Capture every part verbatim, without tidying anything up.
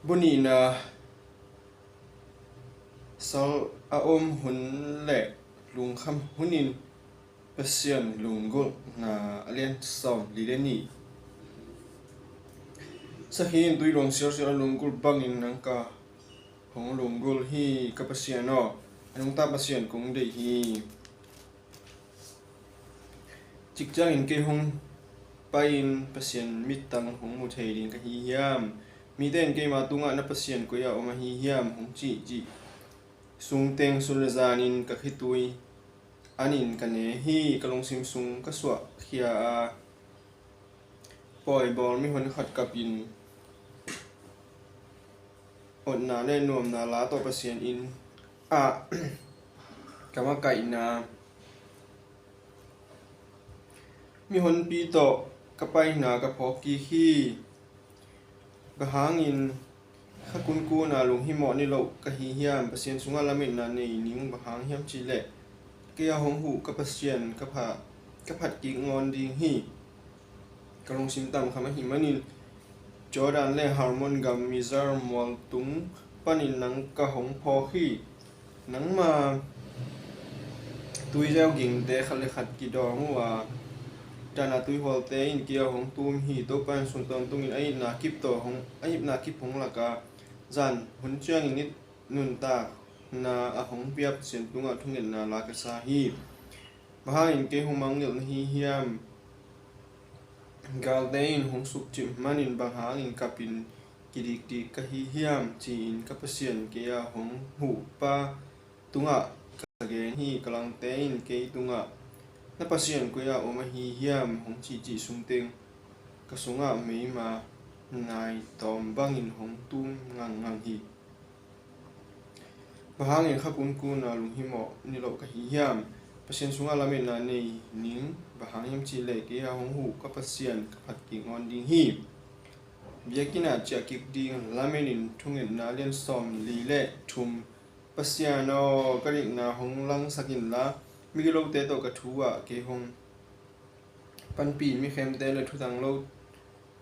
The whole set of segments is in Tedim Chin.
Bu nihna, sal a om hun le lungkham hunin Pasian lunggulhna, a lian sawm li le nih. Sakhi in tui luang sialsial a lunggulh bangin nang ka hong lunggulh hi, ka Pasian aw, a nungta Pasian kong deih hi. Cikciangin kei hong pai-in Pasian mittang hong mu thei ding ka hi hiam? Mite in keima tungah, na Pasian koi-ah om ahi hiam? Hong cihcih sungteng sun le zanin ka khitui anin ka ne hi. Ka lungsim sung ka suahkhia a, pawi bawl mihon khat kapin, otna le nuamna la tawh Pasian inn ah ka makaihna, mihonpi tawh ka paina ka phawk kik hi. Bang hangin kha kunkun a lunghimawh niloh ka hi hiam? Pasian sungah lametna nei ning, bang hang hiam cihleh kei a hong huh ka Pasian ka pha, ka phat kik ngawn ding hi. Ka lungsim tamkham ahih manin Jordan le Hermon gam Mizar mual tung panin nang ka hong phawk hi. Nangma tuizeu gingte khat le khat kidawng uh a, dahna tuihualte in kei a hong tum hi. Topa in sun tawntungin a itna kip tawh hong, a itna kip hong lak a, zan hun ciangin i nuntakna a hong pia Pasian tungah thungetna la ka sa hi. Bang hangin kei hong mangngilh na hi hiam? Galte in hong sukcip manin bang hangin kapin kidikdik ka hi hiam? Ci-in ka Pasian kei a hong huhpa tungah ka gen hi. Ka langte in kei tungah, na Pasian koi-ah om ahi hiam? Hong cihcih sungteng ka sungah meima nai tawm bangin hong tum ngangngang hi. Bang hangin kha kunkun a lunghimawh niloh ka hi hiam? Pasian sungah lametna nei ning, bang hang hiam cihleh kei a hong huh ka Pasian ka phat kik ngawn ding hi. Biakinn ah ciah kik ding lamenin thungetna, lian sawm li le thum. Pasian aw, ka dikna hong langsak inla, migilote tawh ka thu ah kei hong panpih in, mikhemte le thutang lo,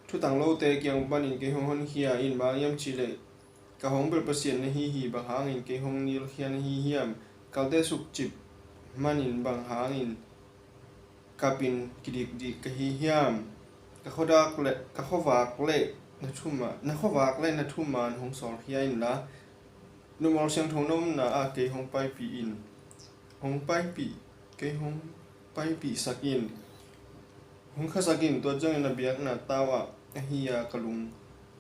thutang lote kiang panin kei hong honkhia in. Bang hang hiam cihleh ka hong belh Pasian na hi hi. Bang hangin kei hong nilkhia na hi hiam? Galte sukcip manin bang hangin kapin kidikdik ka hi hiam? Ka khuavak le, ka khuavak le na thuman, na khuavak le na thuman hong sawlkhia inla, na mual siangtho na omna ah kei hong paipih in. Hong paipih, kei hong paipihsak in. Hong khasak in, tua ciangin na biakna tau ah ahi a ka lung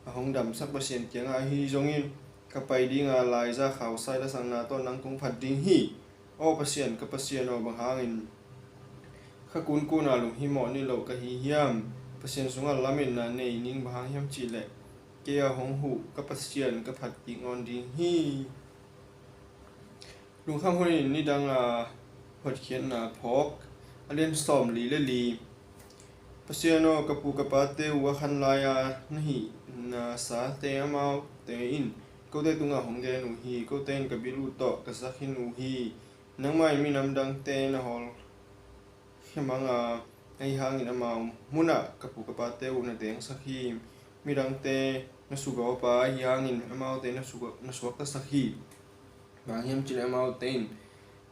a hong damsak Pasian kiangah ahi zongin, ka pai ding a laiza khausai lasakna tawh nang kong phat ding hi. Aw Pasian, ka Pasian aw, bang hangin kha kunkun a lunghimawh niloh ka hi hiam? Pasian sungah lametna nei ning, bang hang hiam cihleh kei a hong huh ka Pasian ka phat kik ngawn ding hi. Lungkham hunin nidang a hotkhiatna phawk, a lian sawm li le li. Pasian aw, ka pu ka pate uh a khan lai-a na hihna sate amaute in kote tungah hong gen uh hi. Kote in ka bil uh tawh ka za khin uh hi. Nangmah in minam dangte na hawlkhia mang a, ahi hangin amau munah ka pu ka pate uh na tengsak hi. Midangte na sugawp a, ahi hangin amaute na suga-, na suaktasak hi. Bang hang hiam cihleh amaute in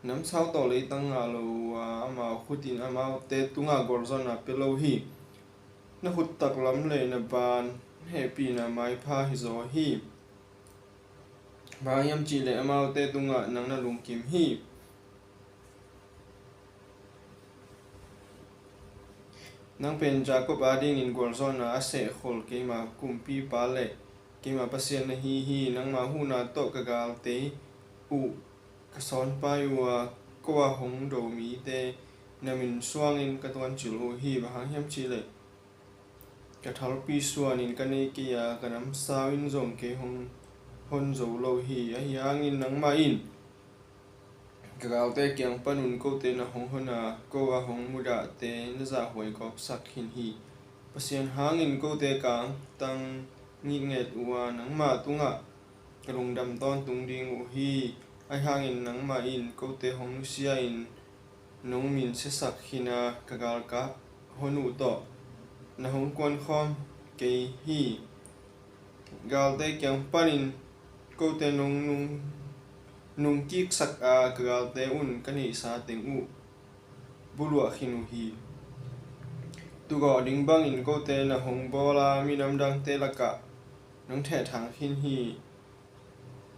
namsau tawh leitang ngah lo uh a, amau khut in amaute tungah gualzawhna pia lo hi. Na khut taklam le na ban hehpihna maipha hizaw hi. Bang hang hiam cihleh amaute tungah nang na lungkim hi. Nang pen Jacob adingin gualzawhna a sehkhol keima kumpipa le keima Pasian na hi hi. Nangma huhna tawh ka galte uh ka sawnpai uh a, ko a hong do mite na min suangin ka tuancil uh hi. Bang hang hiam cihleh ka thalpi suanin ka nei kei a, ka namsau in zong kei hong hon zo lo hi. Ahi hangin nangmah in ka galte kiang panun kote na hong hon a, ko a hong mudahte na zahhuai gawpsak khin hi. Pasian hangin kote ka angtang ngitnget uh a, nangmah tungah ka lungdam tawntung ding uh hi. Ahi hangin nangmah in kote hong nusia in nong min siasak khin a, ka galkap hon uh tawh na hong kuankhawm kei hi. Galte kiang panin kote nong nung, nung kiksak a, ka galte un ka neihsa teng uh buluah khin uh hi. Tugawh ding bangin kote na hong bawl a, minam dangte lakah nong thehthang khin hi.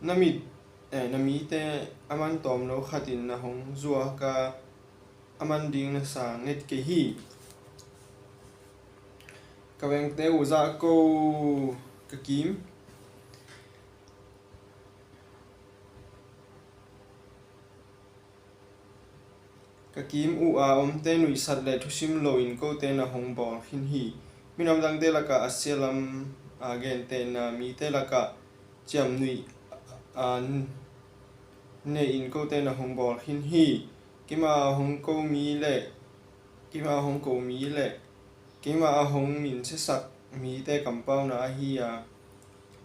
Na mit, eh, na mite a man tawmno khatin na hong zuak a, a man ding na sa nget kei hi. Ka vengte uh zah ko, ka kim, ka kim uh a omte nuihsat le thusim loin kote na hong bawl khin hi. Minam dangte lakah a sia lam a gentehna, mite lakah ciamnuih a neih in kote na hong bawl khin hi. Keima a hong ko mi le, keima a hong ko mi le keima a hong minsiasak mite kampauna ahi a,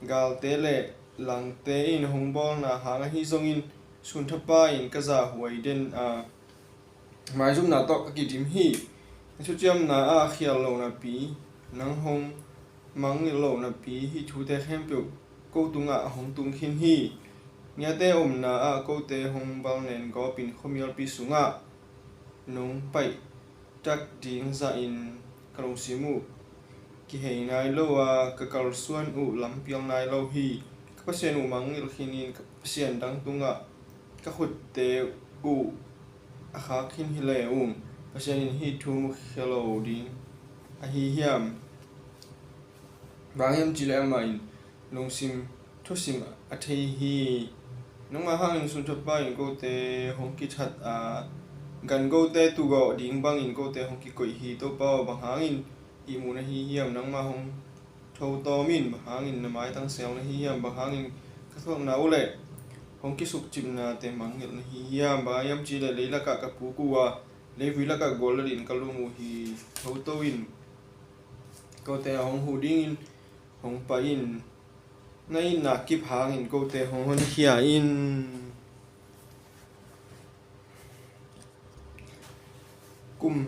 galte le langte in hong bawlna hang ahi zongin, sunthapa in ka zahhuai den a, maizumna tawh ka kidim hi. Na thuciamna ah khial lo napi, nang hong mangngilh lo napi, hih thute khempeuh ko tungah hong tung khin hi. Ngiate omna ah kote hong balnen gawpin khuamialpi sungah nong paih tak ding zahin ka lungsim uh kihei nai lo a, ka kalsuan uh lampial nai lo hi. Ka Pasian uh mangngilh khinin ka pasian dang tungah ka khutte uh a khak khin hi le ung, Pasian in hih thu mukhia lo ding ahi hiam? Bang hiam cih leh amah in lungsim thusim a thei hi. Nangmah hangin sunthapa in kote hong kithat a, gan gote tugawh ding bangin kote hong kikoih hi. Topa aw, bang hangin ihmu na hi hiam? Nangmah hong thotawm in. Bang hangin na maitang sel na hi hiam? Bang hangin ka thuakna uh le hong kisukcipnate mangngilh na hi hiam? Bang hiam cih leh leilakah ka puk uh a, leivui lakah gual latin ka lum uh hi. Thoto in, kote a hong huh dingin hong pai in. Na itna kip hangin kote hong honkhia in. Kum,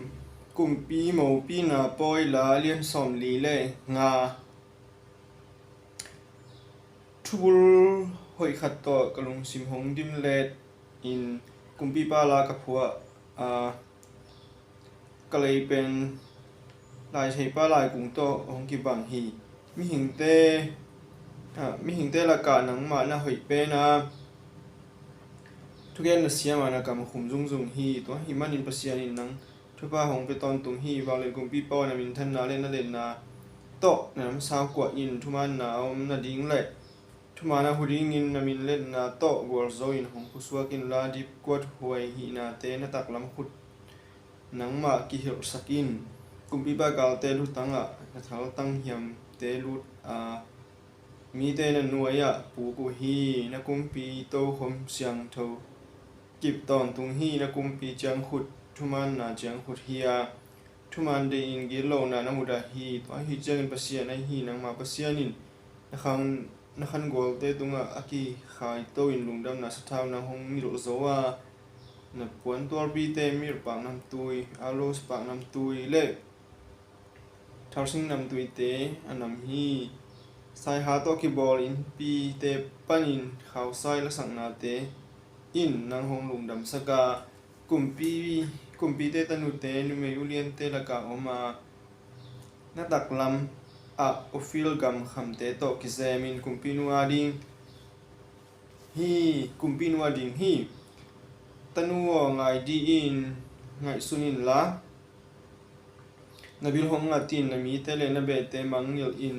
Kumpi Mopina Pawi La lian sawmli le nga. Thubul hoih khat tawh ka lungsim hong dimlet in, kumpipa la ka phuah a, ka lei pen laitheipa laikung tawh hong kibang hi. Mihingte, ah, mihingte lakah nangmah na hoih pen a, thugen na siam a, na kam khum zungzung hi. Tua ahih manin Pasian in nang thupha hong pia tawntung hi. Vanglian kumpipa aw, na minthanna le na lenna tawh na namsau kuah in. Thumaanna a om nading le thumaan a huh dingin na minletna tawh gualzo in hong pusuak inla, dipkuat huai hihnate na taklam khut nangmah kihilhsak in. Kumpipa galte lutangah na thaltang hiamte lut a, mite na nuai-ah puk uh hi. Na kumpi tokhom siangtho kip tawntung hi. Na kumpi ciangkhut thumaanna ciangkhut hi a, thumaan deihin gitlohna na mudah hi. Tua ahih ciangin Pasian ahi nangma Pasian in na khan, na khangualte tungah a kikhaito in lungdamna sathau nang hong nilh zo a, na puantualpite mirh paknamtui, aloes paknamtui le tharsing namtuite a nam hi. Saiha tawh kibawl innpite panin khausai lasaknate in nang hong lungdamsak a, kumpi, kumpite tanute numei uliante lakah om a, na taklam ah Ophir gam khamte tawh kizemin kumpinu a ding hi, kumpinu a ding hi. Tanu aw, ngai dih in, ngaihsun inla, na bil hong ngat in, na mite le na behte mangngilh in.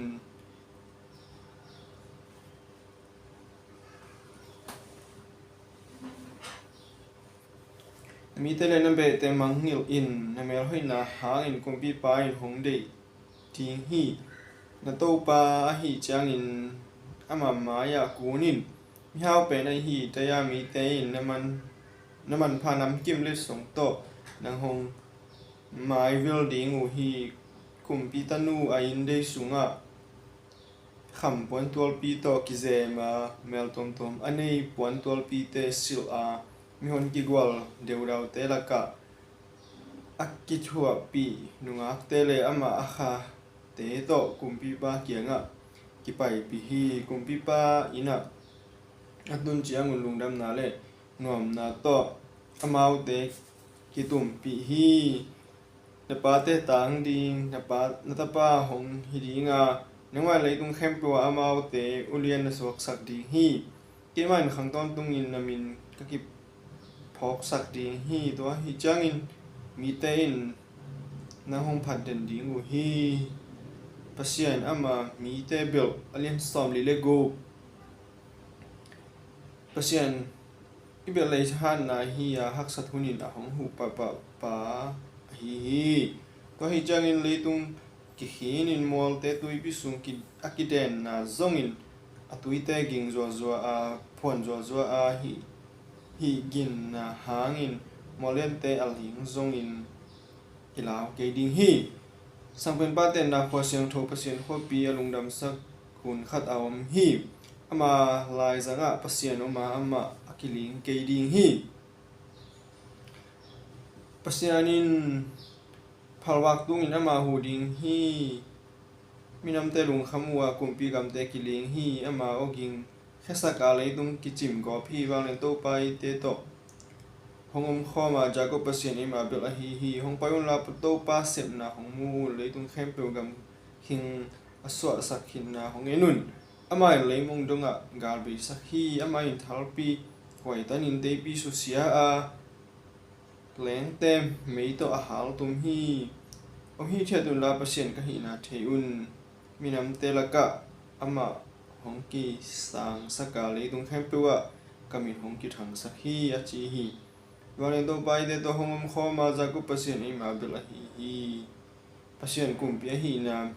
Na mite le na behte mangngilh in. Na melhoihna hangin kumpipa in hong deih ding hi. Na Topa ahih ciangin ama mai-ah kun in. Mihau pen ahi Tyre mite in na man, na manpha namkim letsong tawh nang hong maivil ding uh hi. Kumpi tanu a inndei sungah kham puantualpi tawh kizem a, mel tuamtuam a nei puantualpite silh a, mihon kigual deudaute lakah a kithuahpih nungakte le amah a khate tawh kumpipa kiangah kipaipih hi. Kumpipa inn ah a tun ciangun lungdamna le nuamna tawh amaute kitumpih hi. Na pate tang ding, na pa, na tapa hong hi ding a, nangmah in leitung khempeuh ah amaute ulian na suaksak ding hi. Keimah in khang tawntungin na min ka kiphawksak ding hi. Tua ahi ciangin mite in nang hong phatden ding uh hi. Pasian ama mite belh, a lian sawmli le guk. Pasian i belh lei hatna hi a, haksat hunin a hong huh pahpah pa ahi hi. Tua ahi ciangin leitung kikhinin mualte tuipi sung ki, a kidenna zongin a tuite ging zuazua a, phuan zuazua a, hih, hih ginna hangin mualliante a ling zongin i lau kei ding hi. Sangpenpa tenna khua siangtho Pasian khuapi a lungdamsak hun khat a om hi. Ama laizangah Pasian om a, amah a kiling kei ding hi. Pasian in phalvak tungin ama huh ding hi. Minamte lungkham uh a, kumpi gamte kiling hi. Ama awging khiasak a, leitung kicim gawp hi. Vanglian Topa eite tawh hong omkhawm a, Jacob Pasian eima belh ahi hi. Hong pai unla, Topa sepna hong mu un. Leitung khempeuh gam khing a suahsak khinna hong en un. Amah in leimong dongah gal beisak hi. Amah in thalpi kuaitanin teipi susia a, lengte mei tawh a haltum hi. Hong hithiat unla, Pasian ka hihna thei un. Minamte lakah amah hong kisangsak a, leitung khempeuh ah ka min hong kithangsak hi, a ci hi. Vanglian Topa eite tawh hong omkhawm a, Jacob Pasian eima belh ahi hi. Pasian kumpi ahihna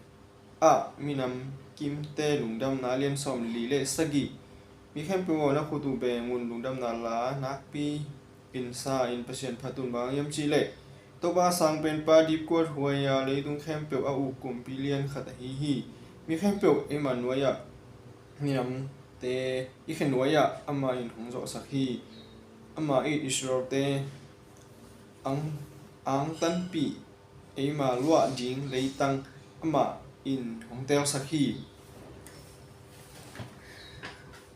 ah minam kimte lungdamna, a lian sawmli le sagih. Mi khempeuh aw, na khut uh beng un. Lungdamna la nakpi-in sa in Pasian phat un. Bang hang hiam cih leh Topa sangpenpa dipkuat huai a, leitung khempeuh a uk kumpi lian khat ahi hi. Mi khempeuh eima nuai-ah, minamte i khe nuai-ah amah in hong zawhsak hi. Ama it Israel-te ang, angtanpih eima luah ding leitang amah in hong teelsak hi.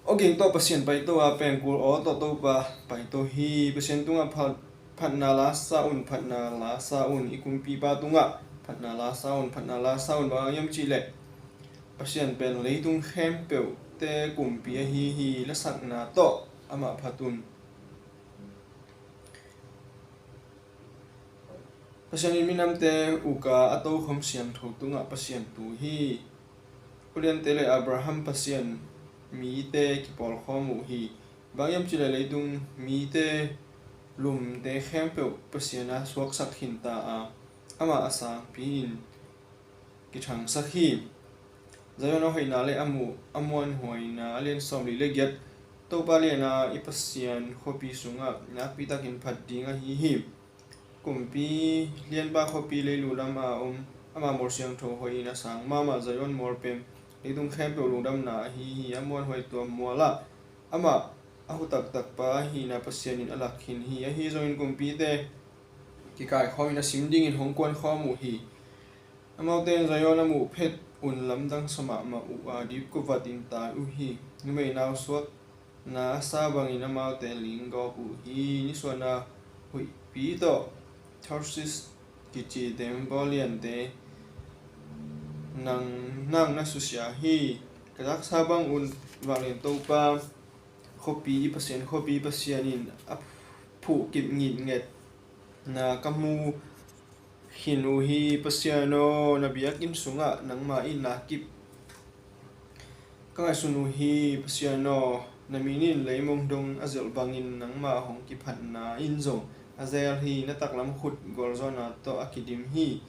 Awging tawh Pasian paito a, pengkul aw tawh Topa paito hi. Pasian tungah phat, phatna la sa un, phatna la sa un. I kumpipa tungah phatna la sa un, phatna la sa un. Bang hang hiam cih leh Pasian pen leitung khempeuhte kumpi ahi hi. Lasakna tawh amah phat un. Pasian in minamte uk a, a tokhom siangtho tungah Pasian tu hi. Uliante le Abraham Pasian mite kipawlkhawm uh hi. Bang hang hiam cih leh leitung mite lumte khempeuh Pasian a suaksak khinta a, amah a sangpi-in kithangsak hi. Zion a hoihna le a mu, a muanhuaina, a lian sawmli le giat. Topa lian a, i Pasian khuapi sungah nakpi takin phat ding ahi hi. Kumpi lianpa khuapi leilu lam a om, ama mual siangtho hoih in a sang mahmah. Zion mual pen leitung khempeuh lungdamna ahi hi. A muanhuai tuam mual ah amah a hu taktakpa ahihna Pasian in a lak khin hi. Ahi zongin kumpite kikaikhawmin a sim dingin hong kuankhawm uh hi. Amaute in Zion a muh phet un lamdang sa mahmah uh a, dipkuvatin tai uh hi. Numei nausuakna a sa bangin amaute ling gawp uh hi. Nisuahna huihpi tawh Tarshish kici tembaw liante nang, nang na susia hi. Ka zaksa bang un, Vanglian Topa khuapi, i Pasian khuapi Pasian in a phuhkip ngitngetna ka mu khin uh hi. Pasian aw, na biakinn sungah nangmah in na kip ka ngaihsun uh hi. Pasian aw, na min in leimong dong a zelh bangin nangmah hong kiphatna in zong a zel hi. Na taklam khut gualzawhna tawh a kidim hi.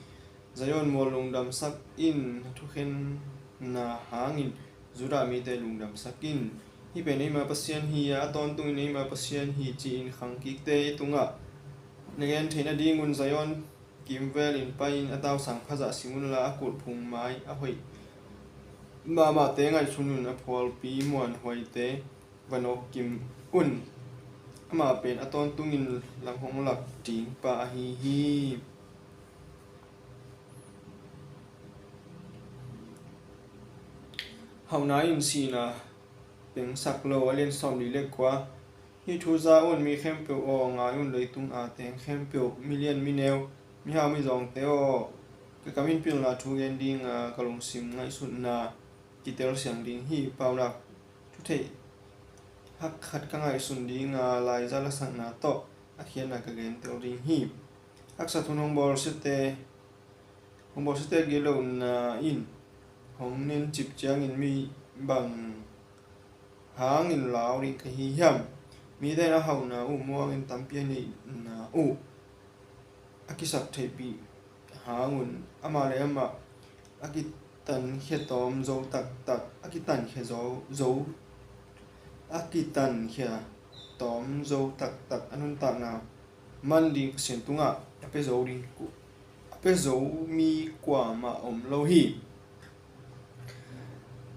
Zion mual lungdamsak in, na thukhenna hangin Judah mite lungdamsak in. Hih pen eima Pasian hi a, a tawntungin eima Pasian hi, ci-in khangkikte tungah na gen theih nadingun Zion kimvelin pai-in a tausang phazah sim unla, a kulhphung mai a hoih mahmahte ngaihsun un. A phualpi muanhuaite va nawkkim un. Amah pen a tawntungin lam hong lak ding pa ahi hi. Hauhna in sihna pengsak lo. A lian sawmli le kua. Hih thu za un, mi khempeuh aw, ngai un, leitung a teng khempeuh, milian mineu, mihau mizawngte aw, ka kam in pilna thu gen dinga, ka lungsim ngaihsutna kitel siang ding hi. Paunak thutheih hak khat ka ngaihsun dinga, laiza lasakna tawh a khiatna ka gentel ding hi. Haksa thu hong bawlsiate, hong bawlsiate gilo na in hong nencip ciangin mi bang hangin lau ding ka hi hiam? Mite in a hauhna uh muangin tampi a neihna uh a kisap theihpih hangun amah le amah a kitankhia tawm zo taktak, a kitankhia zo, zo, a kitankhia tawm zo taktak a nuntakna man ding Pasian tungah a pia zo ding, a pia zo mi kuamah om lo hi.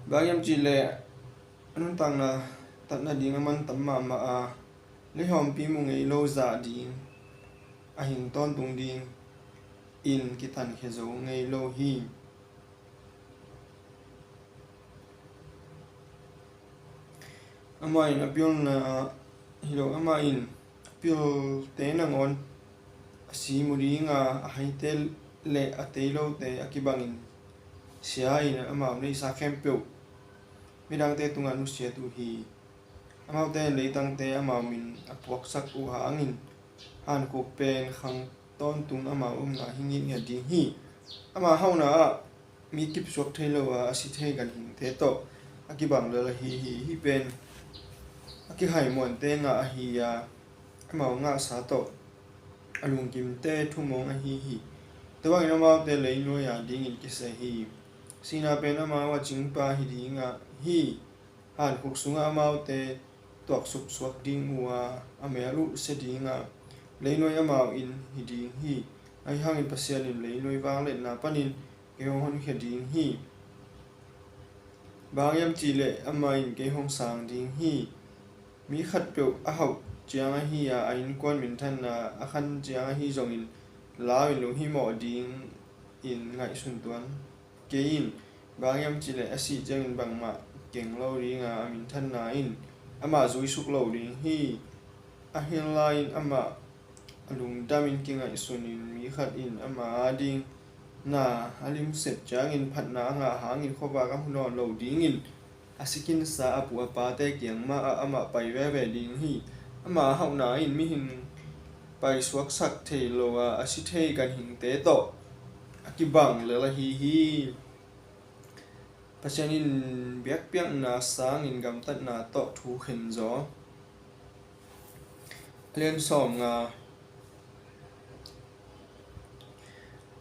Bang hiam cihleh a nuntakna tatna ding a man tam mahmah a, leihawmpi mu ngei lo zah ding, a hing tawntung ding in kitankhia zo ngei lo hi. Amah in a pilna hi lo, amah in a pilte nangawn a si mu dinga, a haite le a tei lote a kibangin sia in amau neihsa khempeuh midangte tungah nusiat uh hi. Amaute in leitangte amau min a puaksak uh hangin, hankhuk pen khang tawntung amau omna hi ngitngiat ding hi. Ama hauhna ah mi kipsuak thei lo a, a si thei ganhingte tawh a kibang lel ahi hi. Hih pen a kihaimuante ngah ahi a, amau ngahsa tawh a lungkimte thumawng ahi hi. Tua bangin amaute leinuai a dingin kisia hi. Sihna pen amau a cingpa hi ding a hi. Hankhuk sungah amaute tuaksuk suak ding uh a, a mel uh sia ding a, leinuai amau in hi ding hi. Ahi hangin Pasian in leinuai vangliatna panin kei hong honkhia ding hi. Bang hiam cihleh amah in kei hong sang ding hi. Mi khatpeuh a hauh ciang ahi a, a innkuan minthanna a khan ciang ahi zongin lau in lunghimawh dingin ngaihsun tuan kei in. Bang hiam cihleh a sih ciangin bangmah keng lo dinga, a minthanna in amah zuisuk lo ding hi. Ahi lai-in amah a lungdamin kingaihsunin mi khat in ama ading na a limset ciangin phatna a ngah hangin khuavak a hmu nawn lo dingin a sikinsa a pu a pate kiang mahah amah pai veve ding hi. Ama hauhna in mihing paisuaksak thei lo a, a si thei ganhingte tawh a kibang lel ahi hi. Pasian in biakpiakna sangin gamtatna tawh thu khen zaw. A lian sawm nga.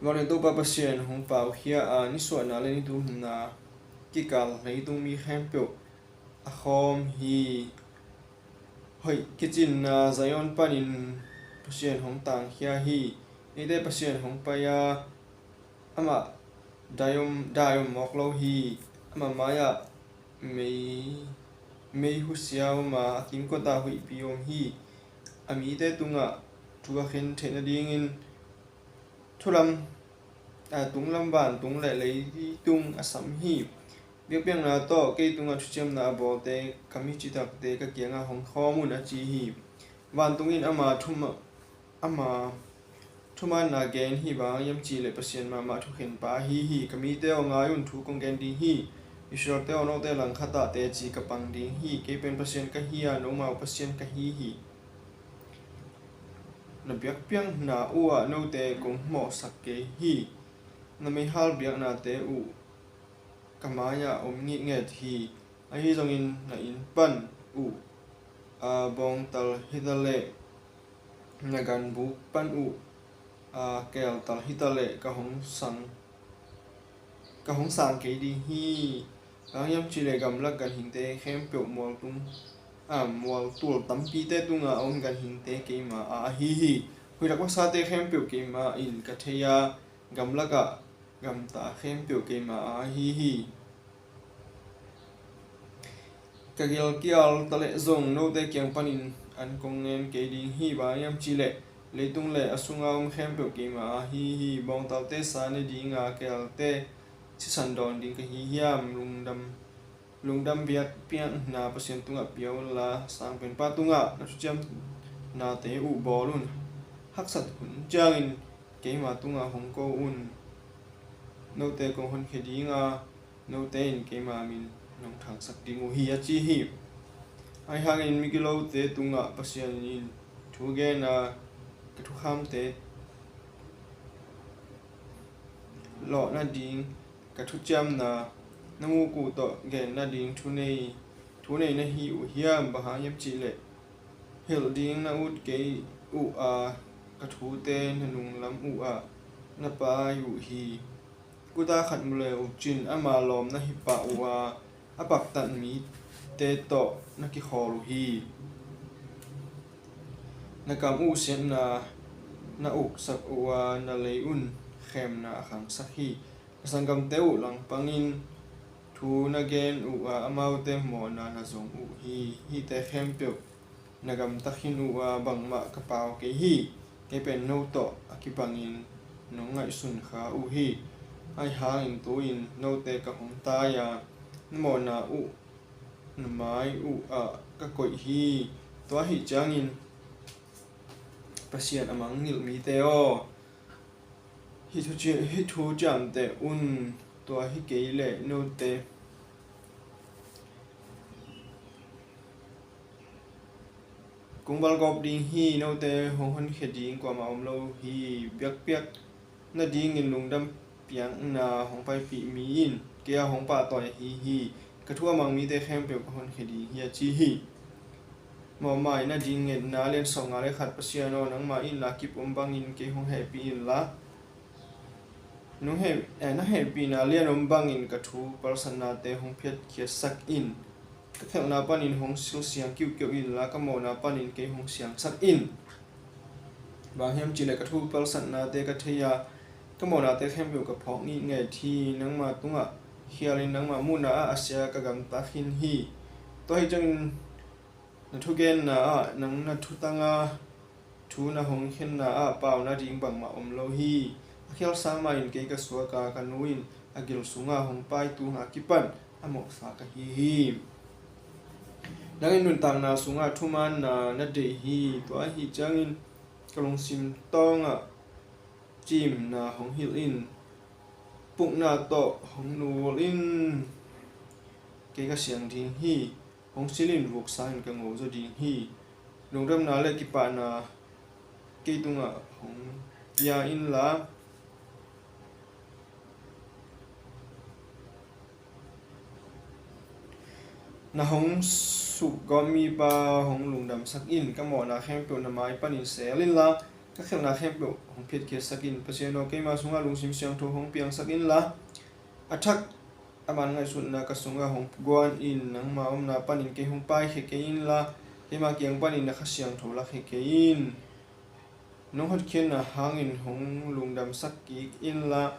Vanglian Topa Pasian hong paukhia a, nisuahna le nitumna kikal leitungmi khempeuh a khawm hi. Hoih kicinna Zion panin Pasian hong tangkhia hi. Eite Pasian hong pai a, amah daiom, daiom mawk lo hi. Amah mai-ah mei, mei husia om a, a kinkot ah huihpi om hi. A mite tungah thu a khen theih nadingin thulam, a, tunglam vantung le leitung a sam hi. Biakpiakna tawh kei tungah thuciamna a bawlte, ka mi citakte ka kiangah hong khawm un, a ci hi. Vantung in ama thuma, ama thumaanna gen hi. Bang hiam cihleh Pasian mahmah thukhenpa ahi hi. Ka mite aw, ngai un, thu kong gen ding hi. Israelte aw, note langkhat ah teci ka pang ding hi. Kei pen Pasian ka hi a, nomau Pasian ka hi hi. Na biakpiakna uhah note kong mawhsak kei hi. Na meihal biaknate uh ka mai-ah om ngitnget hi. Ahi zongin na inn pan uh a bawngtal hitaleh, na ganbuk pan uh a keeltal hitaleh ka hong sang, ka hong sang kei ding hi. Bang hiam cihleh gamlak ganhingte khempeuh mualtung, a, mualtul tampite tungah a om ganhingte keima a ahi hi. Huihlak vasate khempeuh keima in ka thei a, gamlakah gamta khempeuh keima a ahi hi. Ka gilkial taleh zong note kiang panin an kong ngen kei ding hi. Bang hiam cihleh leitung le a sunga om khempeuh keima a ahi hi. Bawngtalte sa ne dinga, keelte sisan dawn ding ka hi hiam? Lungdam Lungdam biakpiakna Pasian tungah pia unla, sangpenpa tungah na thuciamnate uh bawl un. Haksat hun ciangin keima tungah hong ko un. Note kong honkhia dinga, note in keima min nong thangsak ding uh hi, a ci hi. Ahi hangin migilote tungah Pasian in thu gena, ka thukhamte lawh nading, ka thuciamna na muk uh tawh gen nading thu nei, thu nei na hi uh hiam? Bang hang hiam cihleh hilh ding na ut kei uh a, ka thute na nunglam uh ah na pai uh hi. Kuta khat mu le uh cin ama lawm na hi pah uh a, a paktat mite tawh na kikhawl uh hi. Na kam uh siatna na uksak uh a, na lei un khemna a khangsak hi. Na sanggamte uh langpangin thu na gen uh a, amaute mawhna na zong uh hi. Hihte khempeuh na gamta khin uh a, bangmah ka pau kei hi. Kei pen no tawh a kibangin nong ngaihsun kha uh hi. Ahi hangin tu-in note ka hong tai a, na mawhna uh na mai uh ah ka koih hi. Tua ahih ciangin Pasian a mangngilh mite aw, hih thu ci-, hih thu ciamteh un. Tua hi kei leh note kong valgawp ding hi. Note hong honkhia ding kuamah om lo hi. Biakpiak nadingin lungdam piakna hong paipih mi in kei a hong pahtawi ahi hi. Ka thu a mang mite khempeuh ka honkhia ding hi, a ci hi. Mawhmaina ding ngetna lian sawmnga le khat. Pasian aw, nangmah in la kip om bangin kei hong hehpih inla, nong heh-, eh, na hehpihna lian om bangin ka thu palsatnate hong phiatkhiatsak in. Ka khelhna panin hong silsiang kiuhkiuh inla, ka mawhna panin kei hong siangsak in. Bang hang hiam cihleh ka thu palsatnate ka thei a, ka mawhnate khempeuh ka phawk ngitnget hi. Nangma tungah khialin nangma muhna ah a sia ka gamta khin hi. Tua hi ciangin na thugenna ah nang na thutang a, thu na hong khenna ah pau nading bangmah om lo hi. A khial sang mah in kei ka suak a, ka nu in a gil sungah hong paituhna kipan a mawhsa ka hi hi. Nang in nuntakna sungah thumaanna na deih hi. Tua ahih ciangin ka lungsim tawngah cimna hong hilh in. Pukna tawh hong nul in. Kei ka siang ding hi. Hong sil in, vuk sangin ka ngo zaw ding hi. Lungdamna le kipahna kei tungah hong pia inla, na hong sukgawp mipa hong lungdamsak in. Ka mawhna khempeuh na mai panin seel inla, ka khelhna khempeuh hong phiatkhiatsak in. Pasian aw, keima sungah lungsim siangtho hong piangsak inla, a thak a man ngaihsutna ka sungah hong guan in. Nangma omna panin kei hong paikhia kei inla, keima kiang panin na Kha Siangtho lakhia kei in. Nong hotkhiatna hangin hong lungdamsak kik inla,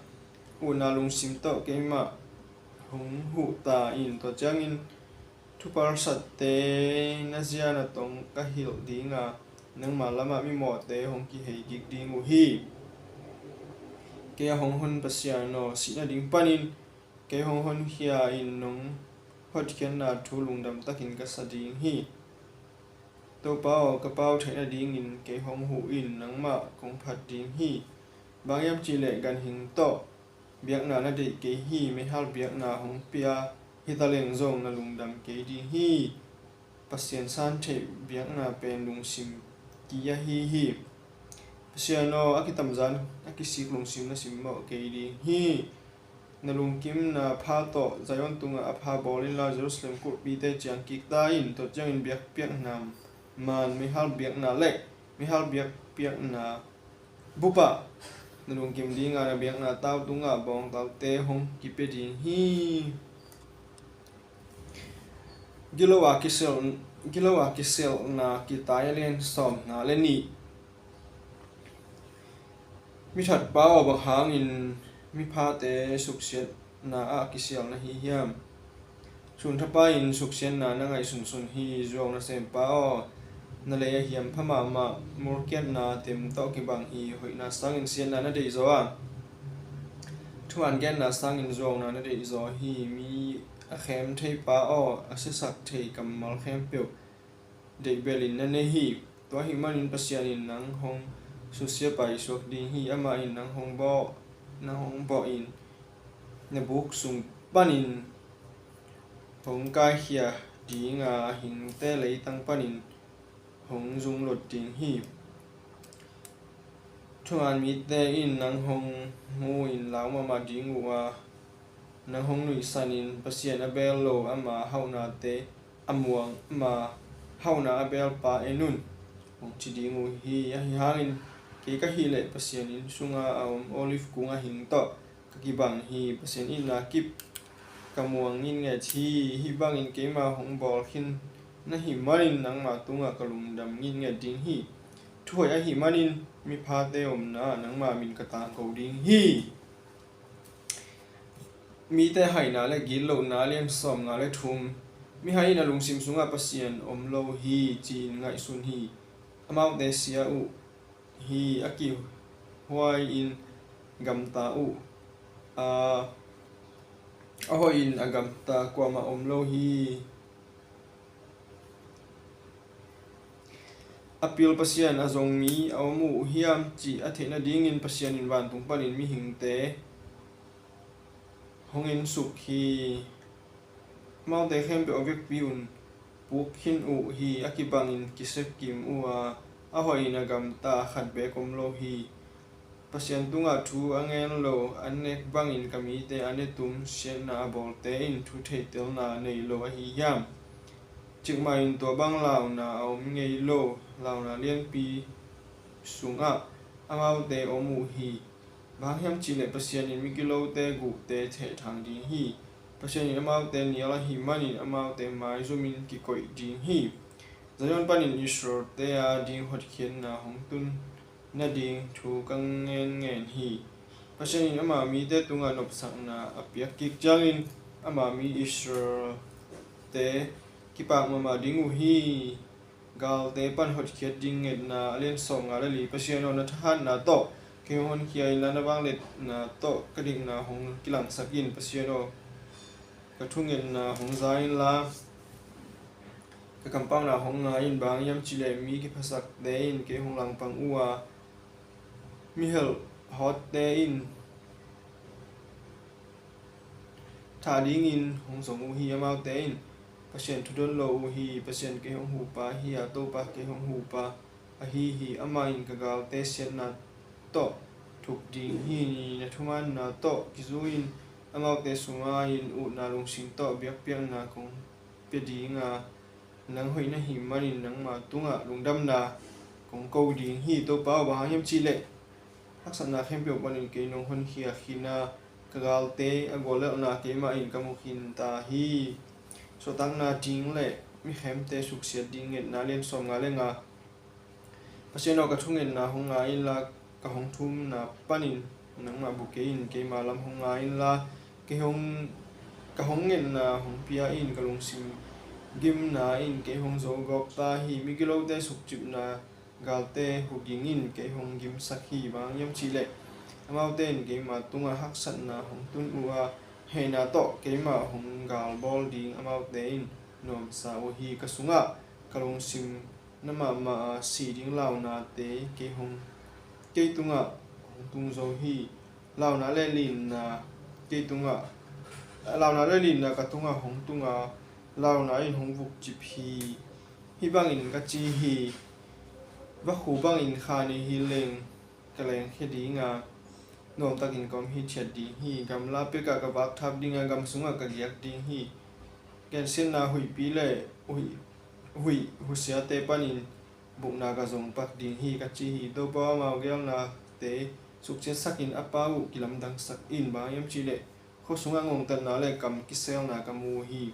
utna lungsim tawh keimah hong huh ta in. Tua ciangin thupalsatte na zia na tong ka hilh dinga, nangma lamah mimawhte hong kihei kik ding uh hi. Kei a hong hon Pasian aw, sih nading panin kei hong honkhia in, nong hotkhiatna thu lungdam takin ka sa ding hi. Topa aw, ka pau theih nadingin kei hong huh in, nangmah kong phat ding hi. Bang hiam cihleh ganhing tawh biakna na deih kei hi. Meihal biakna hong pia hi taleng zong na lungdam kei ding hi. Pasian san theih biakna pen lungsim ki ahi hi. Pasian aw, a kitamzan a kisik lungsim na simmawh kei ding hi. Na lungkimna pha tawh Zion tungah a pha bawl inla, Jerusalem kulhpite ciang kik ta in. Tua ciangin biakpiakna man, meihal biakna le meihal biakpiakna bupah na lungkim dinga, na biakna tau tungah bawngtalte hong kipia ding hi. Gilo a kisel, gilo a kiselna kitai a lian sawmnga le nih. Mi thatpa aw, bang hangin miphate suksiatna ah kisial na hi hiam? Sun thapai-in suksiatna na ngaihsunsun hi. Zuau nasempa aw, na lei a hiampha mahmah. Mulkiatna tem tawh kibang hi. Hoihna sangin siatna na deih zaw a, Thuman genna sangin zuauna na deihzaw hi. Mi a khem theipa aw, a siasak thei kammal khempeuh deih belin na nei hi. Tua ahih manin Pasian in nang hong susia paisuak ding hi. Amah in nang hong bawh, nang hong bawhin na buk sung panin hong kaikhia dinga, hingte leitang panin hong zunglut ding hi. Thuman mite in nang hong mu-in lau mahmah ding uh a, nang hong nuihsanin, Pasian a beel lo ama hauhnate a muang, ama hauhna a beelpa en un, hong ci ding uh hi. Ahi hangin kei ka hih leh Pasian inn sunga a om olive kung a hing tawh ka kibang hi. Pasian itna kip ka muang ngitnget hi. Hih bangin keima hong bawl khin na hih manin nangma tungah ka lungdam ngitnget ding hi. Thuhoih ahih manin miphate omna ah nangma min ka tangko ding hi. Mite haina le gitlohna, a lian sawmnga le thum. Mihai in a lungsim sungah Pasian om lo hi, ci-in ngaihsun hi. Amaute sia uh hi, a kihuai-in gamta uh a, a hoihin a gamta kuamah om lo hi. A pil Pasian a zong mi a om uh hiam cih a theih nadingin Pasian in vantung panin mihingte hong ensuk hi. Amaute khempeuh a vekpi un puk khin uh hi. A kibangin kisia kim uh a, a hoihin a gamta khat beek om lo hi. Pasian tungah thu a ngen lo, an nek bangin ka mite a netum siatna a bawlte in thu theihtelna nei lo ahi hiam? Cikmah in tua bang launa a om ngei lo, launa lianpi sungah amaute om uh hi. Bang hang hiam cihleh Pasian in migilote guhte thehthang ding hi. Pasian in amaute nial ahih manin amaute maizumin kikoih ding hi. Zion panin Israelte a ding hotkhiatna hong tun nading thu ka ngenngen hi. Pasian in ama mite tungah nopsakna a piak kik ciangin ama mi Israelte kipak mahmah ding uh hi. Galte pan hotkhiat ding ngetna, a lian sawmnga le li. Pasian aw, na thahatna tawh kei hong honkhia inla, na vangliatna tawh ka dikna hong kilangsak in. Pasian aw, ka thungetna hong za inla, ka kampauhna hong ngai in. Bang hang hiam cihleh mi kiphasakte in kei hong langpang uh a, mi helhawtte in thah dingin hong zong uh hi. Amaute in Pasian thudon lo uh hi. Pasian kei hong hupa hi a, Topa kei hong hupa ahi hi. Amah in ka galte siatna tawh thuk ding hi. Na thumanna tawh kizui-in amaute sungah inn uhna lungsim tawh biakpiakna kong pia ding a, nang hoih na hih manin nangma tungah lungdamna kong ko ding hi. Topa aw, bang hang hiam cihleh haksatna khempeuh panin kei nong honkhia khin a, ka galte a guallelhna keimah in ka mu khin ta hi. Suahtakna ding le mikhemte suksiat ding ngetna, a lian sawmnga le nga. Pasian aw, ka thungetna hong ngai inla, ka hong thumna panin nangmah bu kei in. Keima lam hong ngai inla, kei hong, ka hong ngetna hong pia in. Ka lungsim gimna in kei hong zogawp ta hi. Migilote sukcipna, galte huging in kei hong gimsak hi. Bang hang hiam cihleh amaute in keima tungah haksatna hong tun uh a, hehna tawh keimah hong galbawl ding. Amaute in nuamsa uh hi. Ka sungah ka lungsim na mahmah a, si ding launate kei hong, kei tungah hong tung zo hi. Launa le linna kei tungah, launa le linna ka tungah hong tung a, launa in hong vukcip hi. Hih bangin ka ci hi. Vakhu bangin kha nei hi leng ka lengkhia ding a, nuamtakin ka om hithiat ding hi. Gamla pekah ka vakthap ding a, gam sungah ka giak ding hi. Gensiatna huihpi le huih, huih husiate panin bukna ka zong pak ding hi, ka ci hi. Topa aw, amau geelnate sukciatsakin a pa uh kilamdangsak in. Bang hang hiam cihleh khua sungah ngongtatna le kam kiselna ka mu hi.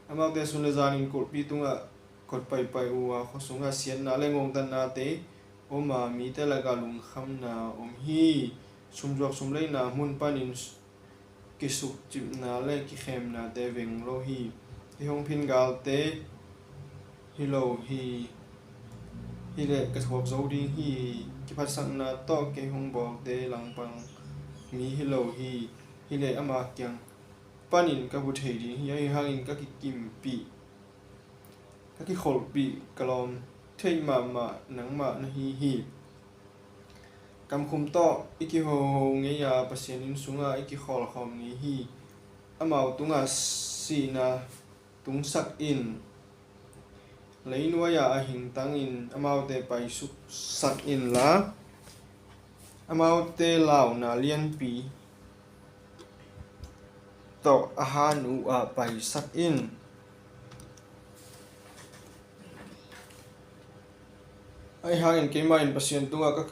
Amaute sun le zanin kulhpi tungah kot paipai uh a, khua sungah siatna le ngongtatnate om a, mite lakah lungkhamna om hi. Sumzuak sumleina mun panin kisukcipna le kikhemnate veng lo hi. Kei hong phin galte hi lo hi. Hi leh ka thuak zo ding hi. Kiphatsakna tawh kei hong bawlte langpang mi hi lo hi. hi leh ama kiang panin ka bu thei ding hi. Ahi hangin ka kikimpih, ka kikholhpih, ka lawm theih mahmah nangmah na hi hi. Kamkhum tawh i kihoho ngei a, Pasian inn sungah i kikhawlkhawm ngei hi. Amau tungah sihna tungsak in, leinuai-ah a hingtangin amaute paisuksak inla, amaute launa lianpi tawh a han uhah paisak in. Ahi hangin keimah in Pasian tungah ka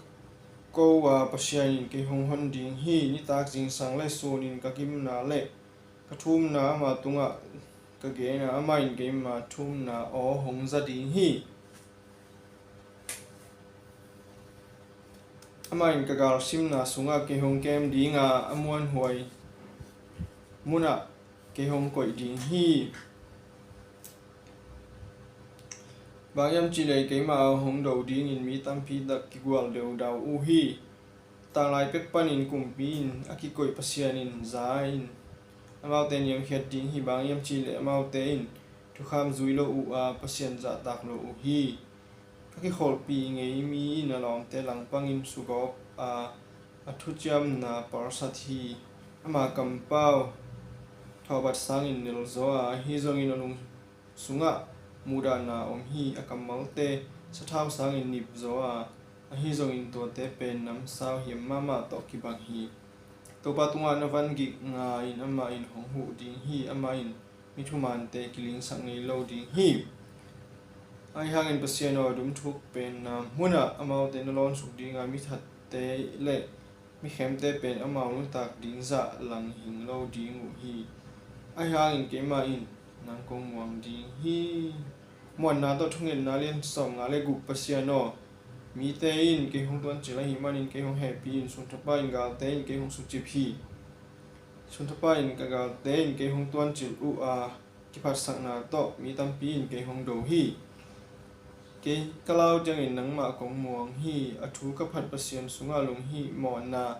ko a, Pasian in kei hong hon ding hi. Nitak zingsang le sunin ka gimna le ka thumna ama tungah ka gen a, amah in keima thumna aw hong za ding hi. Amah in ka galsimna sungah kei hong kem ding a, a muanhuai munah kei hong koih ding hi. Bang hiam cih leh keimah a hong do dingin mi tampi tak kigual deudau uh hi. Tanglai pek panin kumpi in a kikoih Pasian in za in amaute niamkhiat ding hi. Bang hiam cih leh amaute in thukham zui lo uh a, Pasian zahtak lo uh hi. Ka kikholhpih ngei mi in a lawmte langpangin sugawp a, a thuciamna palsat hi. Ama kampau thawhbat sangin nel zaw a, ahi zongin a lung sungah muhdahna om hi. A kammalte sathau sangin nip zaw a, ahi zongin tuate pen namsau hiam mahmah tawh kibang hi. Topa tungah na van gik nga-in amah in hong huh ding hi. Amah in mi thumante kilingsak ngei lo ding hi. Ahi hangin Pasian aw, dum thuk penna munah amaute na lawnsuk ding a, mi thatte le mi khemte pen amau nuntak ding zah lang hing lo ding uh hi. Ahi hangin keimah in nang kong muang ding hi. Muanna tawh thungetna lian sawmnga le guk. Pasian aw, mite in kei hong tuancil ahih manin kei hong hehpih in, sunthapai in galte in kei hong sucip hi. Sunthapai in ka galte in kei hong tuancil uh a, kiphatsakna tawh mi tampi in kei hong do hi. Kei ka lau ciangin nangmah kong muang hi. A thu ka phat Pasian sungah lunghihmawhna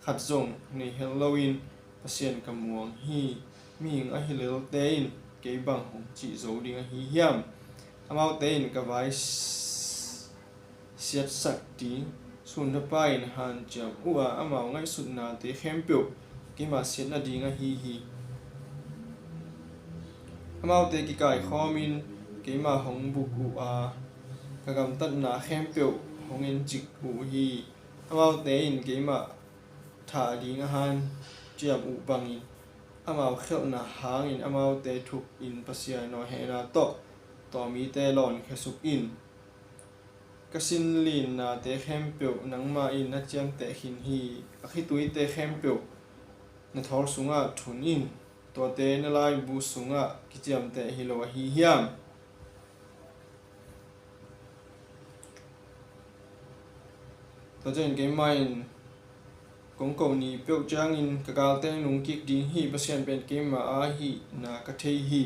khat zong nei het loin Pasian ka muang hi. Mihing a hi lelte in kei bang hong cih zo ding ahi hiam? Amaute in ka vai siatsak ding. Sunthapai in hanciam uh a, amau ngaihsutnate khempeuh keima siat nading ahi hi. Amaute kikaikhawmin keima hong buk uh a, ka gamtatna khempeuh hong encik uh hi. Amaute in keimah thah ding a hanciam uh bangin amau khialhna hangin amaute thukin, Pasian aw, hehna tawh tawmite lawnkhia suk in. Ka sinlinnate khempeuh nangmah in na ciamteh khin hi. A khituite khempeuh na thawl sungah thun in. Tuate na laibu sungah kiciamteh hi lo ahi hiam? Tua ciangin keimah in kong ko ni peuh ciangin ka galte in lungkik ding hi. Pasian pen keima a hihna ka thei hi.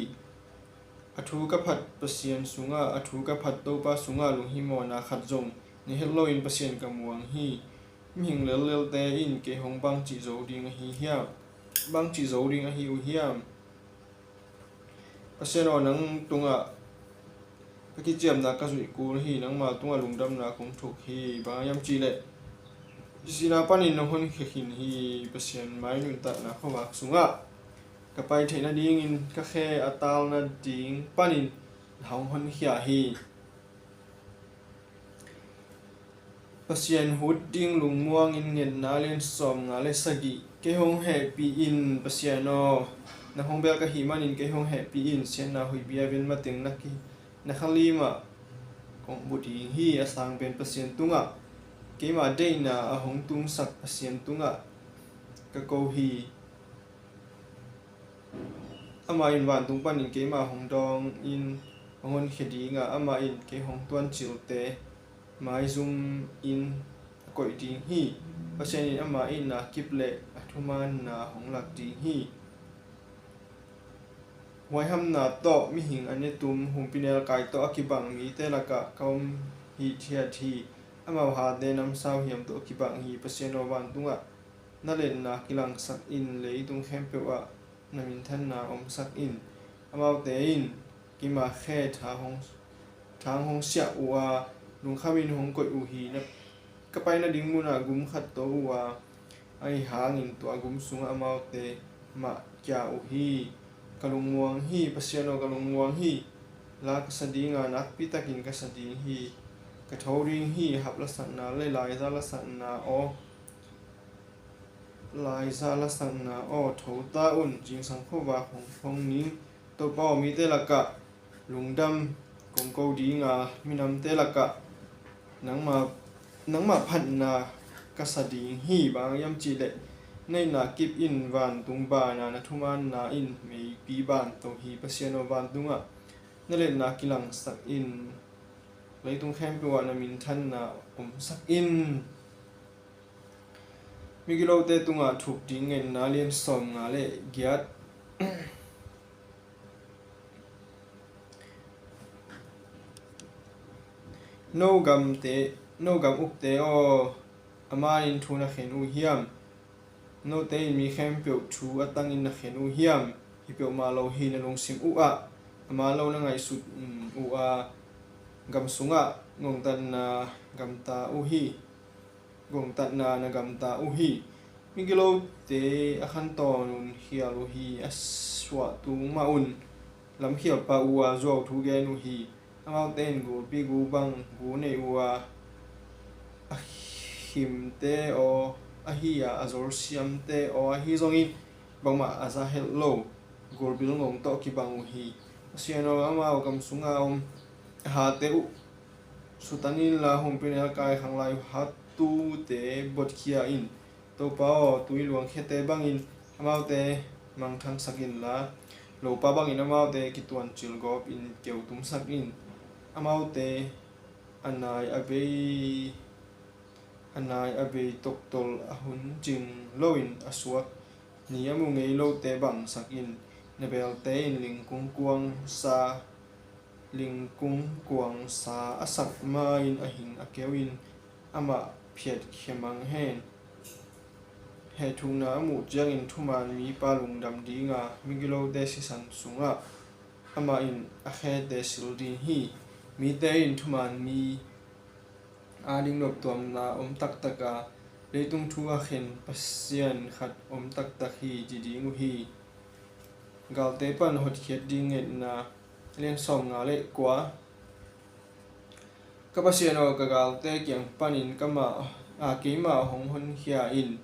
A thu ka phat Pasian sungah, a thu ka phat Topa sungah lunghihmawhna khat zong nei het loin Pasian ka muang hi. Mihing lellelte in kei hong bangcih zo ding ahi hiam? Bangcih zo ding ahi uh hiam? Pasian aw, nang tungah ka kiciamna ka zuih kul hi. Nangma tungah lungdamna kong thuk hi. Bang hiam cihleh sihna panin nong honkhia khin hi. Pasian mai nuntakna khuavak sungah ka pai theih nadingin ka khe a tal nading panin na hong honkhia hi. Pasian hut ding lungmuangin ngetna lian sawmnga le sagih. Kei hong hehpih in, Pasian aw, na hong bel ka hih manin kei hong hehpih in. Siatna huihpi a ven mateng na ki, na khalimah kong bu ding hi. A sang pen Pasian tungah keima deihna a hong tungsak Pasian tungah ka ko hi. Amah in vantung panin keima hong dawngin hong honkhia ding a, amah in kei hong tuancilte maizumin a koih ding hi. Pasian in amah itna kip le a thumanna hong lak ding hi. Huaihamna tawh mihing a netum, humpinelkai tawh a kibang mite lakah ka om hithiat hi. Amau hate namsau hiam tawh a kibang hi. Pasian aw, vantungah Na liatna kilangsak in, leitung khempeuh ah na minthanna omsak in. Amaute in keima khe thang hong, thang hong siah uh a, lungkhamin hong koih uh hi. Na, ka pai nading munah gum khat to uh a, ahi hangin tua gum sungah amaute mah kia uh hi. Ka lungmuang hi, Pasian aw, ka lungmuang hi. La ka sa dinga, nakpitakin ka sa ding hi. Ka tho ding hi, hap lasakna le laiza lasakna aw, laiza lasakna aw, tho ta un. Zingsang khuavak hong phong ning. Topa aw, mite lakah lungdam kong ko dinga, minamte lakah nangma, nangma phatna ka sa ding hi. Bang hang hiam cihleh na itna kip in vantung bana, na thumanna in meipi ban to hi. Pasian aw, vantungah na liatna kilangsak in, leitung khempeuh ah na minthanna omsak in. Migilote tungah thuk ding ngetna, lian sawmnga le giat. No gamte, no gam ukte aw, a manin thu na khen uh hiam? Note in mi khempeuh thu a tangin na khen uh hiam? Hi peuhmah lo hi, na lungsim uh ah a man lo na ngaihsut, um, uh a, gam sungah ngongtatna gamta uh hi. Gongtatna na gamta uh hi. Migilote a khantawn un khial uh hi. A suah tung mah un lamkhialpa uh a zuau thu gen uh hi. Amaute in gulpi gu bang gu nei uh a, a khimte aw ahi a, a zolsiamte aw ahi zongin bangmah a za helh lo. Gulbil ngong tawh kibang uh hi. Pasian aw, amau gam sunga om a hate uh sutan inla, humpinelkai khanglai hatute botkhia in. Topa aw, tui luangkhiate bangin amaute mangthangsak inla, lopa bangin amaute kituancil gawpin keutumsak in. Amaute a nai a bei, a nai a bei toktol a hun cing loin a suak ni a mu ngei lote bangsak in. Na belte in lingkung kuang sa, lingkung kuang sa a sak ma-in a hing a keu in amah phiatkhia mang hen. Hehthukna a muh ciangin thuman mipa lungdam dinga, migilote sisan sungah amah in a khete sil ding hi. Mite in thuman mi ading noptuamna om taktak a, leitung thu a khen Pasian khat om taktak hi, ci ding uh hi. Galte pan hotkhiat ding ngetna, lian sawmnga le kua. Ka Pasian aw, ka galte kiang panin ka mah, a, keimah hong honkhia in.